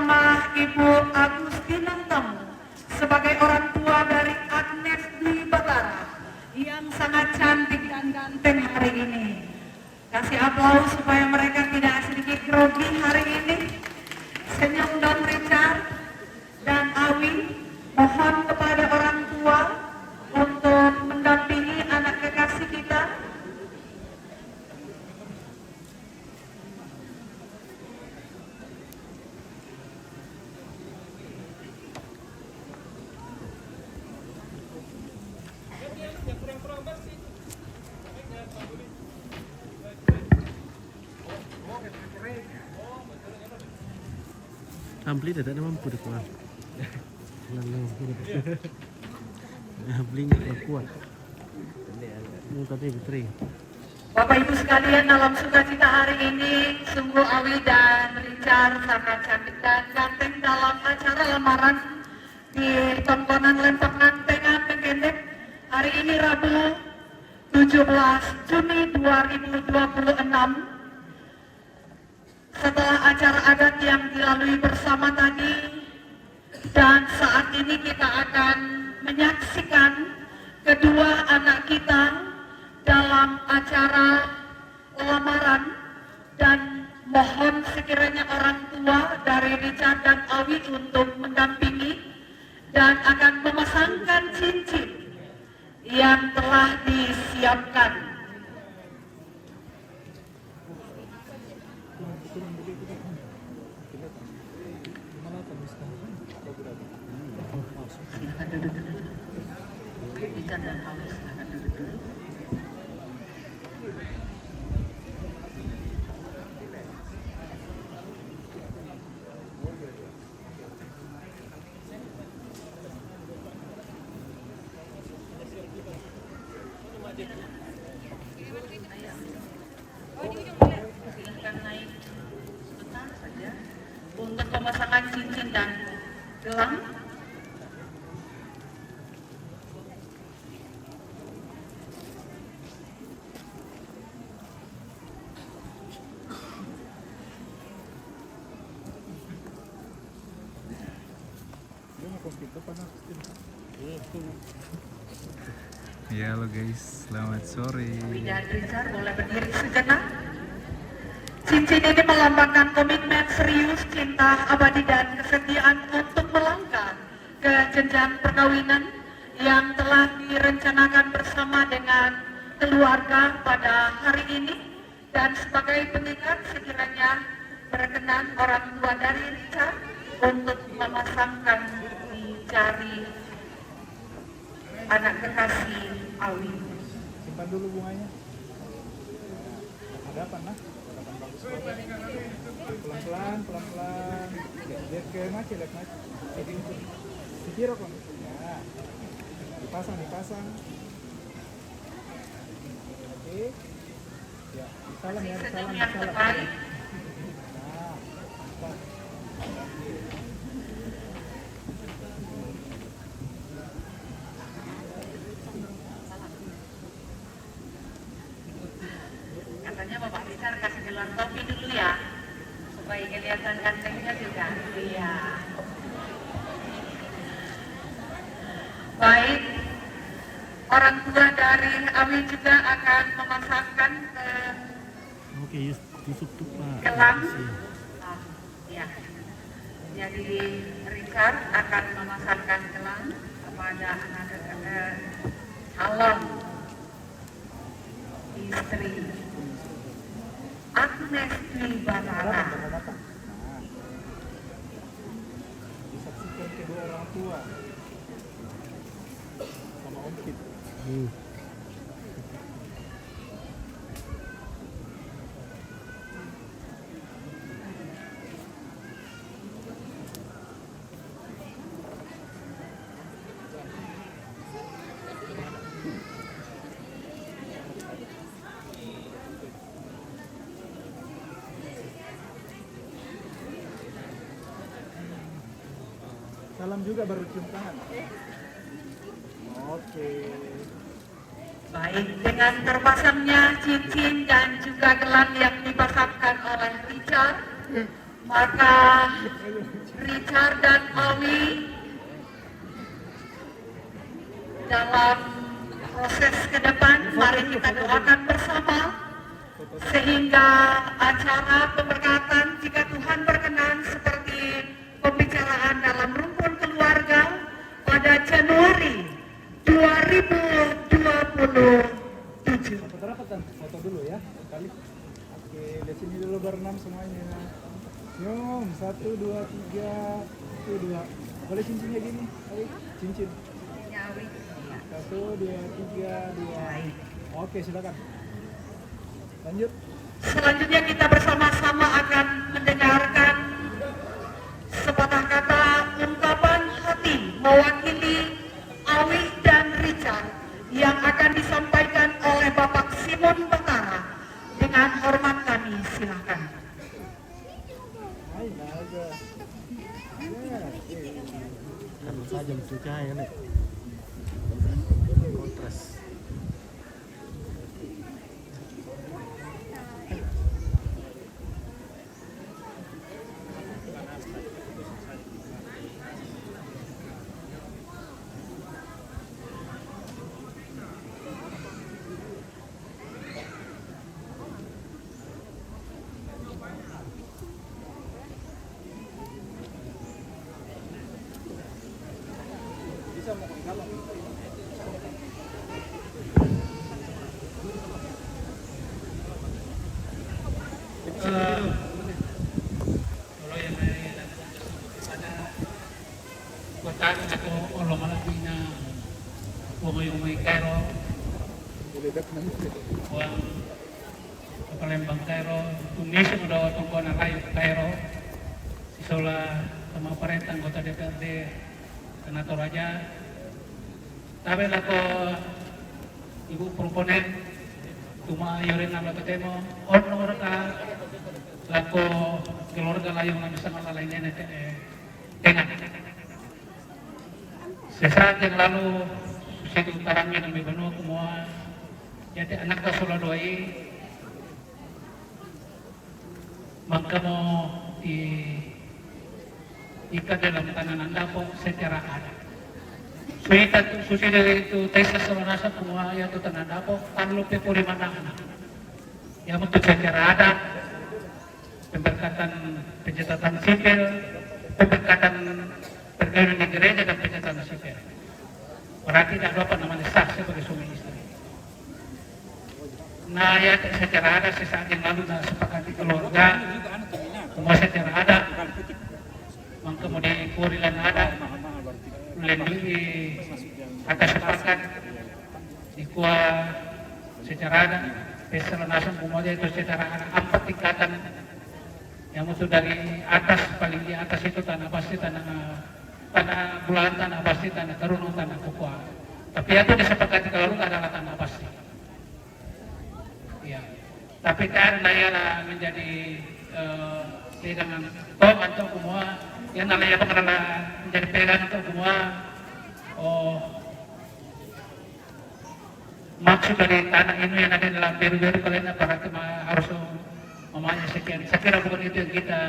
Ibu Agustina Temu sebagai orang tua dari Agnes Dwi Batara yang sangat cantik dan ganteng hari ini. Kasih aplaus supaya mereka tidak sedikit grogi hari ini. Senyum dong, Richard dan Awi. Mohon kepada orang tua untuk mendampingi anak kekasih kita. Ampli tidak ada mampu deh, Tuan. Lalu, ampli nggak kuat. Ini tadi Putri. Bapak Ibu sekalian, dalam sukacita hari ini, sungguh Awi dan Richard sangat cantik dan ganteng dalam acara lamaran di Tongkonan Lempak Nantengan Mengkendek hari ini, Rabu tujuh belas Juni dua ribu dua puluh enam. Setelah acara adat yang dilalui bersama tadi, dan saat ini kita akan menyaksikan kedua anak kita dalam acara lamaran, dan mohon sekiranya orang tua dari Richard dan Awi untuk mendampingi dan akan memasangkan cincin yang telah disiapkan. Silakan duduk dulu. Richard dan Awi, silakan duduk dulu. Silahkan naik sebentar saja untuk pemasangan cincin dan gelang. Ya, halo guys, selamat sore. Awi dan Richard boleh berdiri sejenak. Cincin ini melambangkan komitmen serius, cinta abadi, dan kesetiaan untuk melangkah ke jenjang perkawinan yang telah direncanakan bersama dengan keluarga pada hari ini. Dan sebagai pengikat, sekiranya berkenan orang tua dari Richard untuk memasangkan di jari anak kekasih Awi. Simpan dulu bunganya. Ada apa, nah? Pelan-pelan, pelan-pelan. Lihat ke Maci, lihat Maci. Sipiro kondisinya. Dipasang, dipasang. Oke. Ya, salam ya, salam, salam. Nah, katanya Bapak Richard kasih gelar topi dulu ya, supaya kelihatan gantengnya juga. Iya. Baik, orang tua dari Awi juga akan memasangkan, eh, Oke, Yus-, Yusuf tuh, Pak. Gelang. Iya. Ah, ya. Jadi Richard akan memasangkan gelang kepada anak, eh, calon istri Agnes Dwi Batara. Disaksikan kedua orang tua sama Om Kit. Hmm. Salam juga baru cium tangan. Oke. Baik, dengan terpasangnya cincin dan juga gelang yang dipasangkan oleh Richard, Maka Richard dan Awi, dalam proses ke depan, mari kita doakan bersama sehingga acara pemberkatan, jika Tuhan berkenan, seperti pembicaraan dalam rumpun keluarga pada Januari dua ribu dua puluh tujuh. Foto dulu ya, sekali. Oke, di sini dulu berenam semuanya. Senyum, satu, dua, tiga, satu, dua. Boleh cincinnya gini, Awi? Cincin. Satu, dua, tiga, dua. Oke, silakan. Lanjut. Selanjutnya kita bersama-sama akan mendengarkan sepatah kata ungkapan hati mewakili Awi dan Richard yang akan disampaikan oleh Bapak Simon Batara. Dengan hormat kami silakan. Kan saja mencucai, kan, eh? Kontras. Kota ko olo malapina, umai-umai Kairo, uang Palembang Kairo, Tunisia udah tongkona layu Kairo, sisola sama parenta anggota D P R D, Tana Toraja, tabe lako Ibu proponen, cuma yorena lako temo, ono raka lako keluarga layung lami sama lalai nene te, eh, tenga. Sesaat yang lalu, situ tarami nami banua kumua, jadi anak ta sola dua i, mangkamo i, ikat dalam tanah nandapo secara adat. Suita tu, susi dari itu tesa sola nasa kumua ya tu tanah nandapo, parlu pe puri mana anak. Ya untuk secara adat, pemberkatan pencatatan sipil, pemberkatan perkawinan di gereja dan pencatatan sipil. Berarti tidak dapat namanya sah sebagai suami istri. Nah, ya secara adat sesaat yang lalu dah sepakat di keluarga, semua secara adat, mangkamo di purilan adat, lendui atas sepakat, di kua secara adat, pesta lunasan kumua itu secara adat, empat tingkatan yang mutu dari atas, paling di atas itu tanah pasti, tanah, tanah bulan, tanah pasti, tanah karunung, tanah kukua. Tapi itu disepakati kalau adalah tanah pasti. Ya. Tapi kan daya lah menjadi, eh, pegangan. Toh, anto kumua, yang namanya pengenalan menjadi pegangan toh kumua. Oh, maksud dari tanah ini yang ada dalam beru-beru kalian apa harus mamanya sekian. Saya kira bukan itu yang kita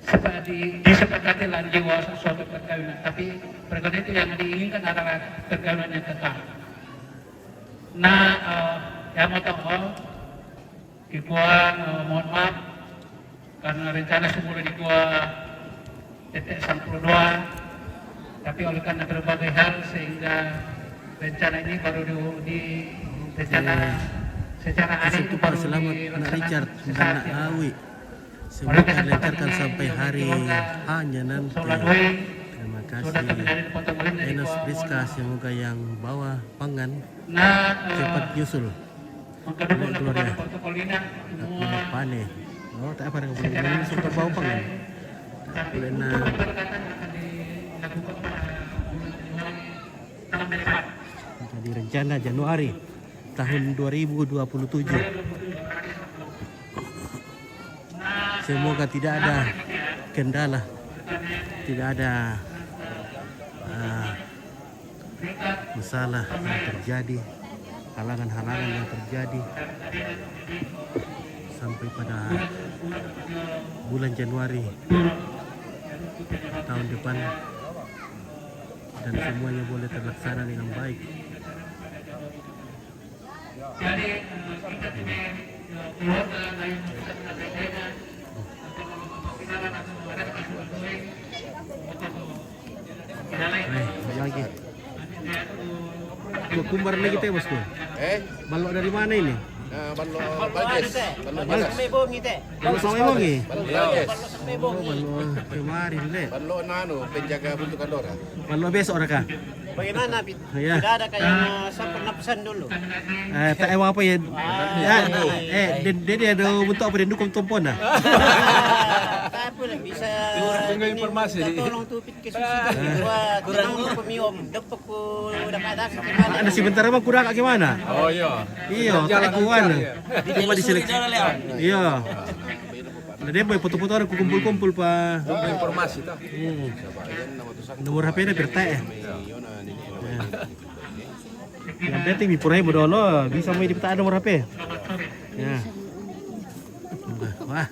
sepa-, di-, disepakati dalam jiwa suatu perkawinan. Tapi perkawinan itu yang diinginkan adalah perkawinan yang kekal. Nah, eh, ya mau tahu, oh, Kikuan, eh, mohon maaf, karena rencana semula di gua T T sampulu dua, tapi oleh karena berbagai hal sehingga rencana ini baru di, di rencana secara hari itu baru dilaksanakan sesaat yang lalu. Oleh karena itu, kami, dari keluarga Soladoi, sudah terjadi potong lain dari gua, mohon maaf. Nah, eh, Maka dulu lakukan protokol ini semua. Pane. Oh, tak apa dengan boleh. Ini suka bau pang. Tapi untuk pemberkatan akan dilakukan pada bulan Januari tahun depan. Jadi rencana Januari tahun dua ribu dua puluh tujuh. Semoga tidak ada kendala, tidak ada, ah, masalah yang terjadi, halangan-halangan yang terjadi. sampai pada bulan Januari tahun depan dan semuanya boleh terlaksana dengan baik. Eh, lagi. Kumbar lagi teh, bosku. Eh? Balok dari mana ini? Nah, balok Bages. Balok Bages. Balok sama Bongi teh. Balok sama Bongi. Balok Bages. Oh, balok kemarin deh. Balok nanu, penjaga buntu Kandora. Balok besok dah kah? Bagaimana, Pit? Ya. Tidak ada kayak yang saya pernah pesan dulu. Eh, tak emang apa ya? Ah, ya, eh, dia, dia, dia ada untuk apa dia dukung tompon dah? Tak apa lah, bisa. Tunggu informasi. Tolong tuh, Pit, ke susu. Kurang pemiom. Depok ku dapat dah. Ada sebentar emang kurang kayak gimana? Oh iya. Iya, tak kuat. Cuma diseleksi. Iya. Nah, dia boy foto-foto ada kumpul-kumpul, Pak. Tunggu informasi, toh. Hmm. Nomor H P-nya bertek ya? Iya. Yang penting mi purai modal lo, bisa mau dipeta nomor H P. Ya. Wah,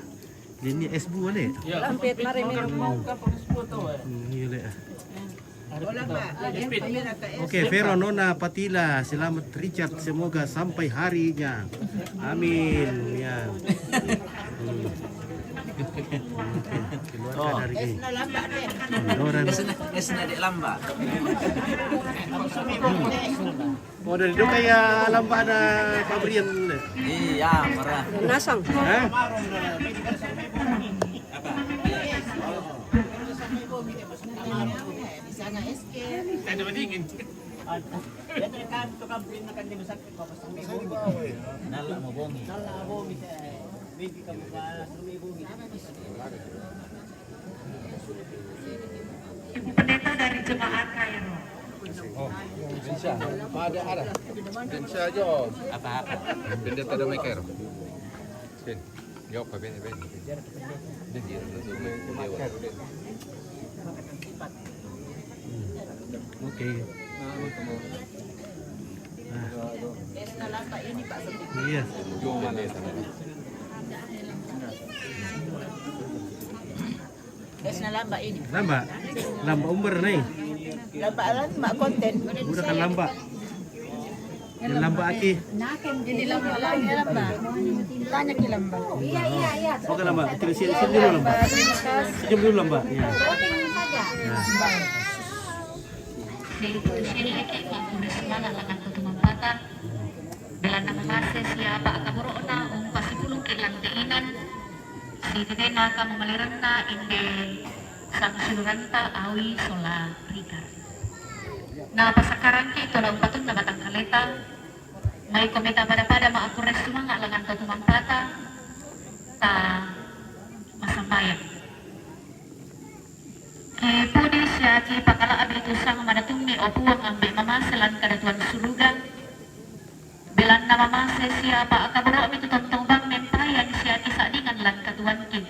ini es buah deh. Lampet mari minum mau. Hmm, iya, Lek. Oke, Vero, Nona, Patila, selamat Richard, semoga sampai harinya. Amin. Ya. Hmm. Keluarga dari Doran. Es na, es na dek lamba. Oh, dari Doka ya lamba ada pabrian deh. Iya, marah. Nasang. Hah? Nala mo Bongi. Ibu Pendeta dari Jemaat Kairo. Oh, Indonesia. Ada, ada. Indonesia aja. Apa-apa. Pendeta Damai Kairo. Sini. Yo, apa bene, bene. Oke. Iya. Es na lamba ini. Lamba. Lamba umber nih. Lamba alam mak konten. Udah kan lamba. Yang lamba aki. Ini lamba lagi lamba. Tanya ki lamba. Iya, iya, iya. Oke lamba. Terus sini, sini dulu lamba. Senyum dulu lamba. Iya. Nah. Sini lagi, Pak, udah semangat lah kan tuh teman patah. Belanda mamase siapa kaboro'na, umpa sipulung ki lante inan. Sitetena kamumalerenna inde sangsuluranta Awi sola Rikar. Napasakkarangki tona umpatunna batangkaleta, maiko mita pada-pada maakkurre sumanga' langan tau tumampata, ta massambayang. Kipudi sia kipakala'bi tu sang manatummi, o Puang, ambe' mamase lan kadatuan suruga, belanna mamase sia pa'kaboro'mi tu tontong bang mempayang sia kisa'dingan lan katuoanki.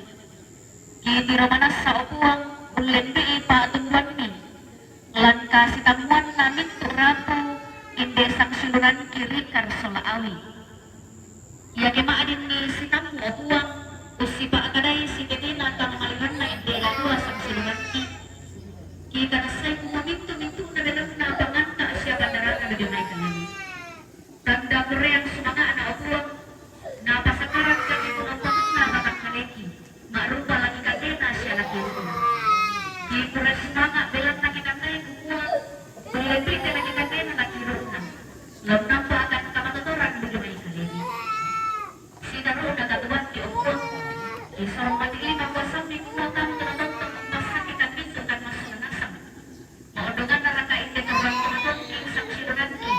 Kitiro manassa, o Puang, ullembi'i pa'tumbuammi lan kasitammuanna mintu' rapu inde sangsiulurangki Rikar sola Awi. Iake ma'dinni sitammu, o Puang, ussipa'kadai sitetena kamumalerenna inde nakua sangsiulurangki. Kitanassai kumua mintu-mintu'na belanna panganta' sia bandarana dio mai kalemi. Tanda kurreang sumanga'na, o Puang, napasakkarangkanni tu umpatunna batangkaleki, ma'rupa laki kandena sia laki iru'na. Kikurre sumanga' belanna kikandai kumua, ullembi'i te laki kandena laki iru'na, la unnampa a'kan kamatotorang dio mai kalemi. Sitaru'na katuoanki, o Puang, kisorong mati lino kuasammi kumua tang tena tontong umpassakkekang mintu' tang massuna nasang. Ma'ondonganna raka inde torang tongtongki sangsiulurangki,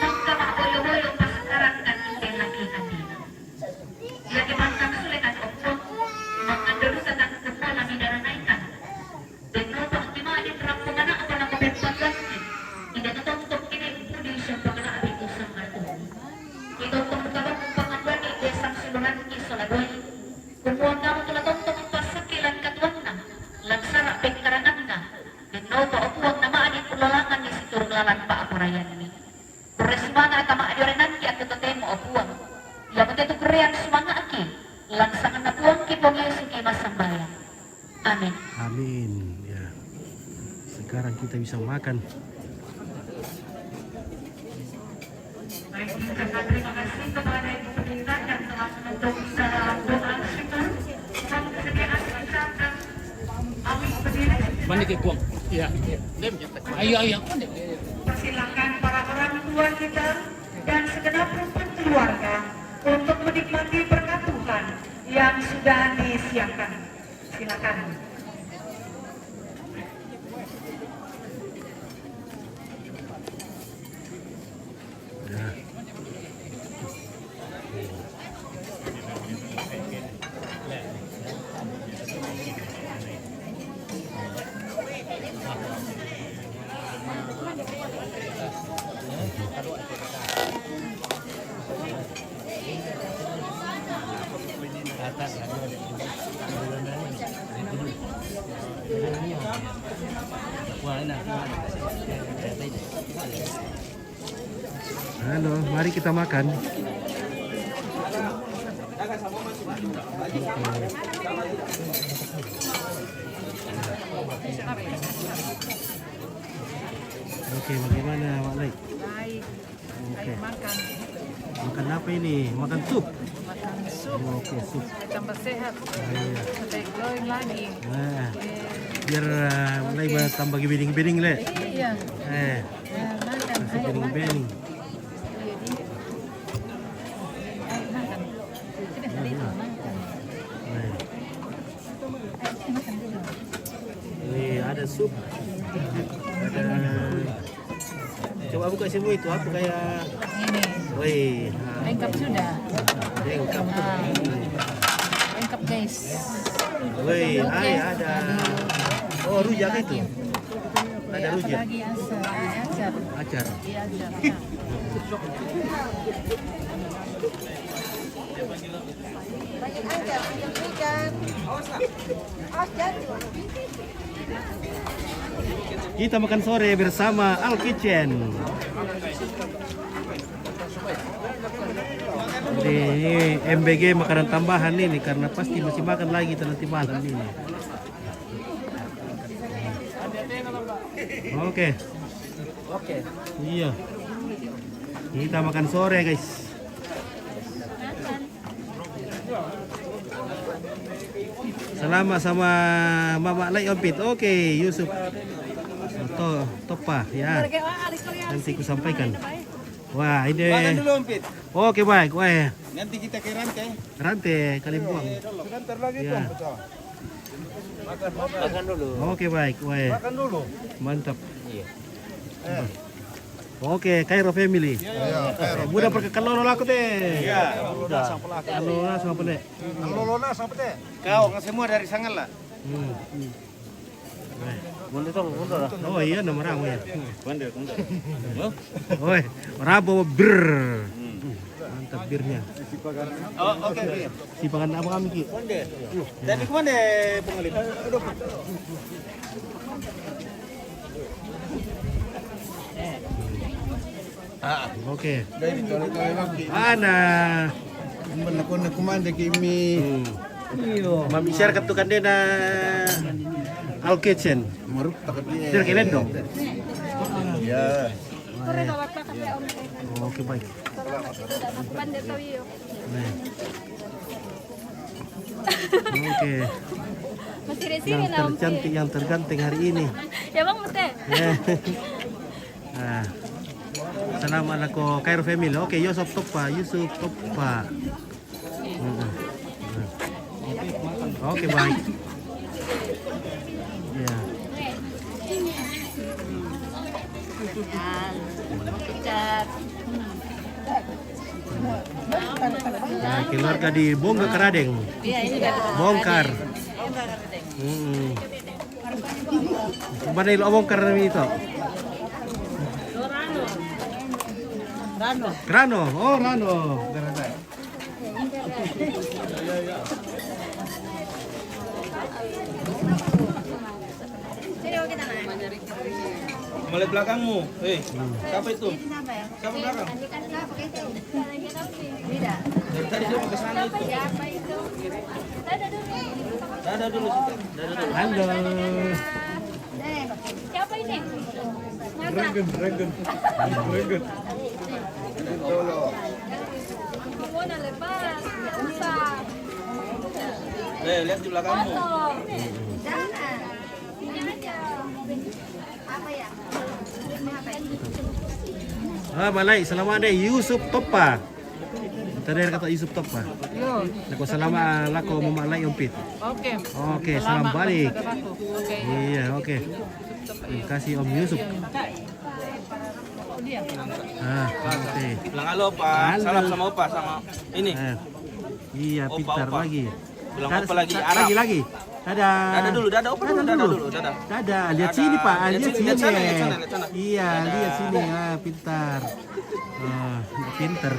mangka ma'boyo-boyo umpasakkarangkan inde laki kandena. Iake pantang sulekang, o Puang, mangngando dukakang kumua la midaranaikan. Dennopa kimai Ya, sekarang kita bisa makan. Baik, mengucapkan terima kasih kepada Ibu Penindak yang telah membantu kita dalam doa syukur dan kesediaan kita dan kami berdiri. Mandi ke kuang. Iya. Ayo, ayo. Persilakan para orang tua kita dan segenap rumpun keluarga untuk menikmati berkat Tuhan yang sudah disiapkan. Silakan. Halo, mari kita makan. Oke, bagaimana, Mak Lai? Baik. Oke. Ayo makan. Makan apa ini? Makan sup? Makan sup. Oke, sup. Tambah sehat. Ah, iya. Supaya glowing lagi. Nah, biar, eh, mulai tambah gibiring-gibiring, Le. Iya. Eh, ya, makan. Ayo, makan. Gibiring-gibiring. Iya, iya. Ayo, makan. Sudah, sudah itu, makan. Nah. Ayo, sini makan dulu. Ini ada sup. Ada. Coba buka semua itu, apa kayak ini. Woi, nah. Lengkap sudah. Lengkap. Ah. Lengkap, guys. Woi, oke. Hai, ada. Oh, rujak itu. Ada rujak. Apalagi acar. Ah, acar. Acar. Iya, acar. Kita makan sore bersama Al Kitchen. Jadi, ini M B G makanan tambahan ini, karena pasti masih makan lagi nanti malam ini. Oke. Oke. Iya. Kita makan sore, guys. Selamat sama Mama Lai Ompit. Oke, Yusuf. To, Topa, ya. Nanti ku sampaikan. Wah, ini. Makan dulu, Ompit. Oke, baik. Wah. Nanti kita ke Rante. Rante, Kalimpong. Sebentar lagi, ya. Tong. Makan, makan. Makan dulu. Oke, baik. Wah. Makan dulu. Mantap. Iya. Eh. Oke, Kairo family. Iya, iya, Kairo family. Mudah pergi kalau laku teh. Iya. Mudah. Kalau langsung apa nih? Kalau lona sampai teh. Kau nggak semua dari Sangala. Hmm. Mundur dong, mundur lah. Oh iya, nama orang ya. Mundur, mundur. Hah? Oi, rabo bir. Hmm. Mantap birnya. Oh, oke, oke. Sipakan apa kami, Ki? Mundur. Tadi kemana, Bung Ali? Ah. Oke. Dari tole-tole lagi. Ana. Mana kau nak kumanda kimi? Hmm. Iyo. Mami share katu kandena Al Kitchen. Maruk tak dia. Share kelen dong. Ya. Oke, baik. Nah. Oke. Masih di sini, yang tercantik, yang terganteng hari ini. Ya, Bang, mesti. Ya. Ah. Salam ala ko Kairo family. Oke, Yusuf Topa, Yusuf Topa. Mm-mm. Oke, baik. Ya. Nah, keluarga di Bongga Karadeng. Iya, ini dari Bongkar. Bongga Karadeng. Mm-mm. Mana ilo Bongkar nami itu? Rano. Rano. Oh, Rano. Mulai belakangmu. Eh, siapa itu? Siapa belakang? Dari tadi dia mau ke sana itu. Dadah dulu, Sita. Dadah dulu. Halo. Siapa ini? Regen, Regen. Regen. Corona lepas, nggak usah. Eh, lihat di belakangmu. Foto. Jangan. Sini aja. Apa ya? Ah, malai, salama' dai Yusuf Toppa. Tadâ' kata Yusuf Toppa. Yo. Nako salama' lako Mama Lai Ompit. Oke. Oke, salam balik. Oke. Iya, oke. Terima kasih Om Yusuf. Ah, oke. Bilang halo, Pak. Halo. Salam sama Opa, sama ini. Eh, iya, Opa, pintar Opa. Lagi. Bilang Opa lagi, Arab. Lagi, lagi. Dadah. Dadah dulu, dadah, Opa dulu, dadah dulu, dadah. Dadah, lihat sini, Pak. Ah, lihat sini, lihat sana, lihat sana, lihat sana. Iya, dadah. Lihat sini. Ah, pintar. Ah, pintar.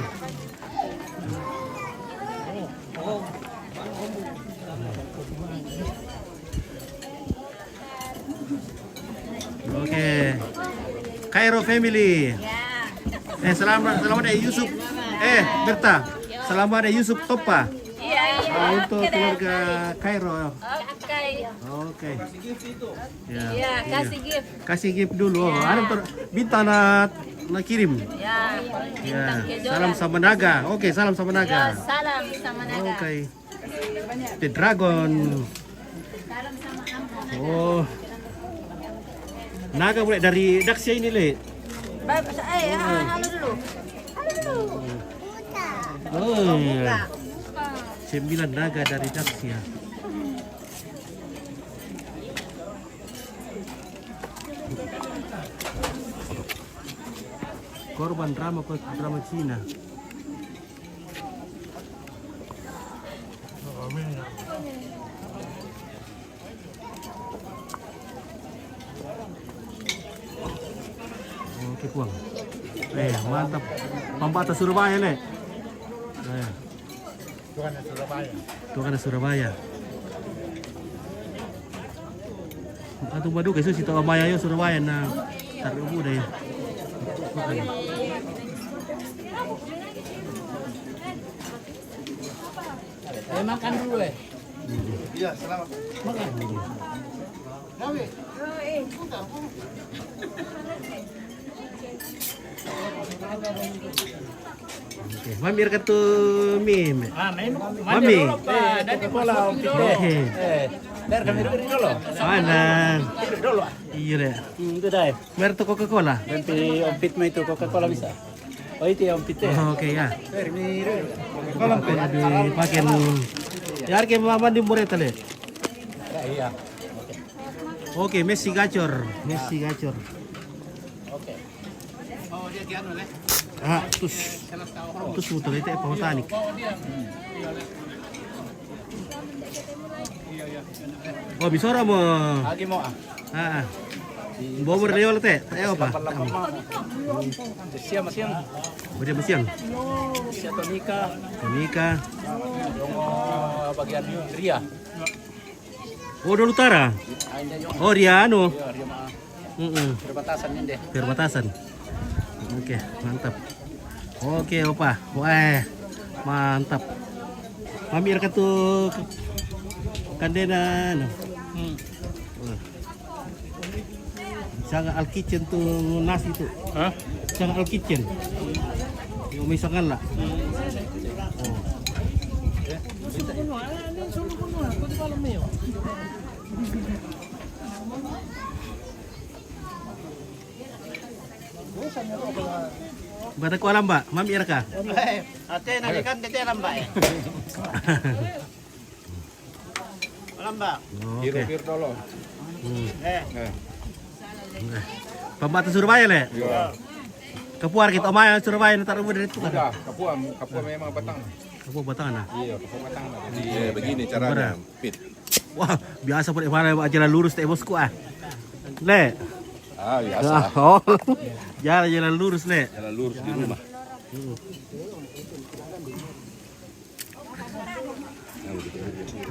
Oke. Cairo family. Ya. Eh, salama', salama' dai Yusuf. Eh, Berta. Salama' dai Yusuf Toppa. Iya, iya. Ah, untuk keluarga Cairo. Oke. Oke. Ya, iya, iya. Kasih gift. Kasih gift dulu. Ya. Ada ter-, bintang na, na kirim. Ya. Ya. Bintang kejuaraan. Salam sama Naga. Oke, salam sama Naga. Ya, salam sama Naga. Oke. The Dragon. Oh. Naga mulai dari Daxia ini, Le. Baik, eh, ah, halo dulu. Halo dulu. Oh, iya. Sembilan naga dari Daxia. Korban drama, korban drama Cina. Oke, Puang. Eh, mantap. Pambata Surabaya, Le. Eh. Tuan Surabaya. Tuan Surabaya. Atu madu ke susi tawa maya yo Surabaya na tarubu dai. Eh, makan dulu, eh. Iya, selamat. Makan. Gawe. Oke, mami rekatu mi. Ah, main. Mami. Dadi bola. Oke. Eh, dari kami dulu. Mana? Dulu, ah. Iya, deh. Hmm, itu dai. Mer tu Coca-Cola. Nanti Ompit mai tu Coca-Cola bisa. Oh, itu ya Ompit ya. Oke, ya. Coca-Cola dipakai. Ya, harga mama di Mureta, le. Ya, iya. Oke, Messi gacor, Messi gacor. Oke. Ah, tus. Tus muter itu apa botanik? Oh, bisora mo. Lagi mo, ah. Ah. Bomber de yola te, te apa? Siang, siang. Udah siang. Siang tonika. Tonika. Yung, ah, bagian Ria. Oh, Dolo Utara. Oh, dia anu. Iya, dia mah. Mm-mm. Perbatasan ini deh. Perbatasan. Oke, mantap. Oke, Opa. Wah, mantap. Mami rekatu kandena, anu. Hmm. Wah. Sanga Al Kitchen tu nasi tu. Hah? Sanga Al Kitchen. Yo, may sanga la. Oh. Bata ko alam ba, mami raka. Ate, nalikan tete alam ba, eh. Alam ba? Oke. Piro, piro dolo. Hmm. Eh. Eh. Pambata Surabaya, le? Iya. Kapuar kita omaya Surabaya na tarubu dari itu kan. Iya, kapuar, kapuar memang batang. Kapuar batang na. Iya, kapuar batang. Jadi, iya, begini caranya, Pit. Wah, biasa pun mana jalan lurus te bosku, ah. Le. Ah, biasa. Ah, oh. Jalan, jalan lurus, le. Jalan lurus di rumah. Hmm.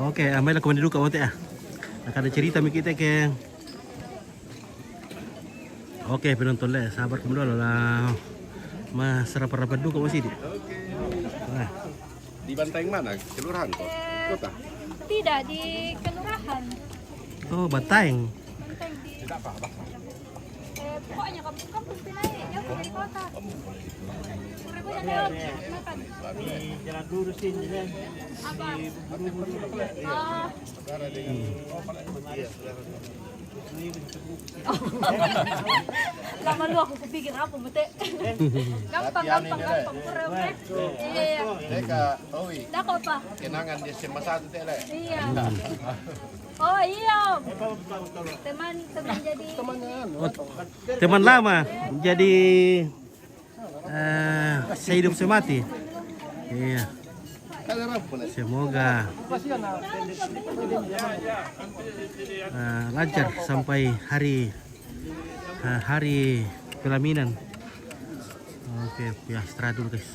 Oke, ambil aku mandi dulu, Kak Wante, ah. Akan ada cerita mi kita ke. Oke, penonton le, sabar kamu dulu lah. Mas rapat-rapat dulu, Kak Wante. Nah. Di Bantaeng mana? Kelurahan kok? Kota? Tidak, di kelurahan. Oh, Banteng. Banteng di, eh, pokoknya kampung-kampung Pinai, jauh dari kota. Pokoknya lewat makan. Di jalan lurus ini, kan? Apa? Ah. Lama lu aku kupikir apa, mete. Gampang, gampang, gampang. Kurang, eh. Iya, iya. Dako, Pa. Kenangan di S M A satu, Tele. Iya. Oh, iya. Teman, teman jadi. Oh, teman lama. Jadi eh, sehidup semati. Iya. Semoga eh, lancar sampai hari eh, hari pelaminan. Oke, ya, istirahat dulu, guys.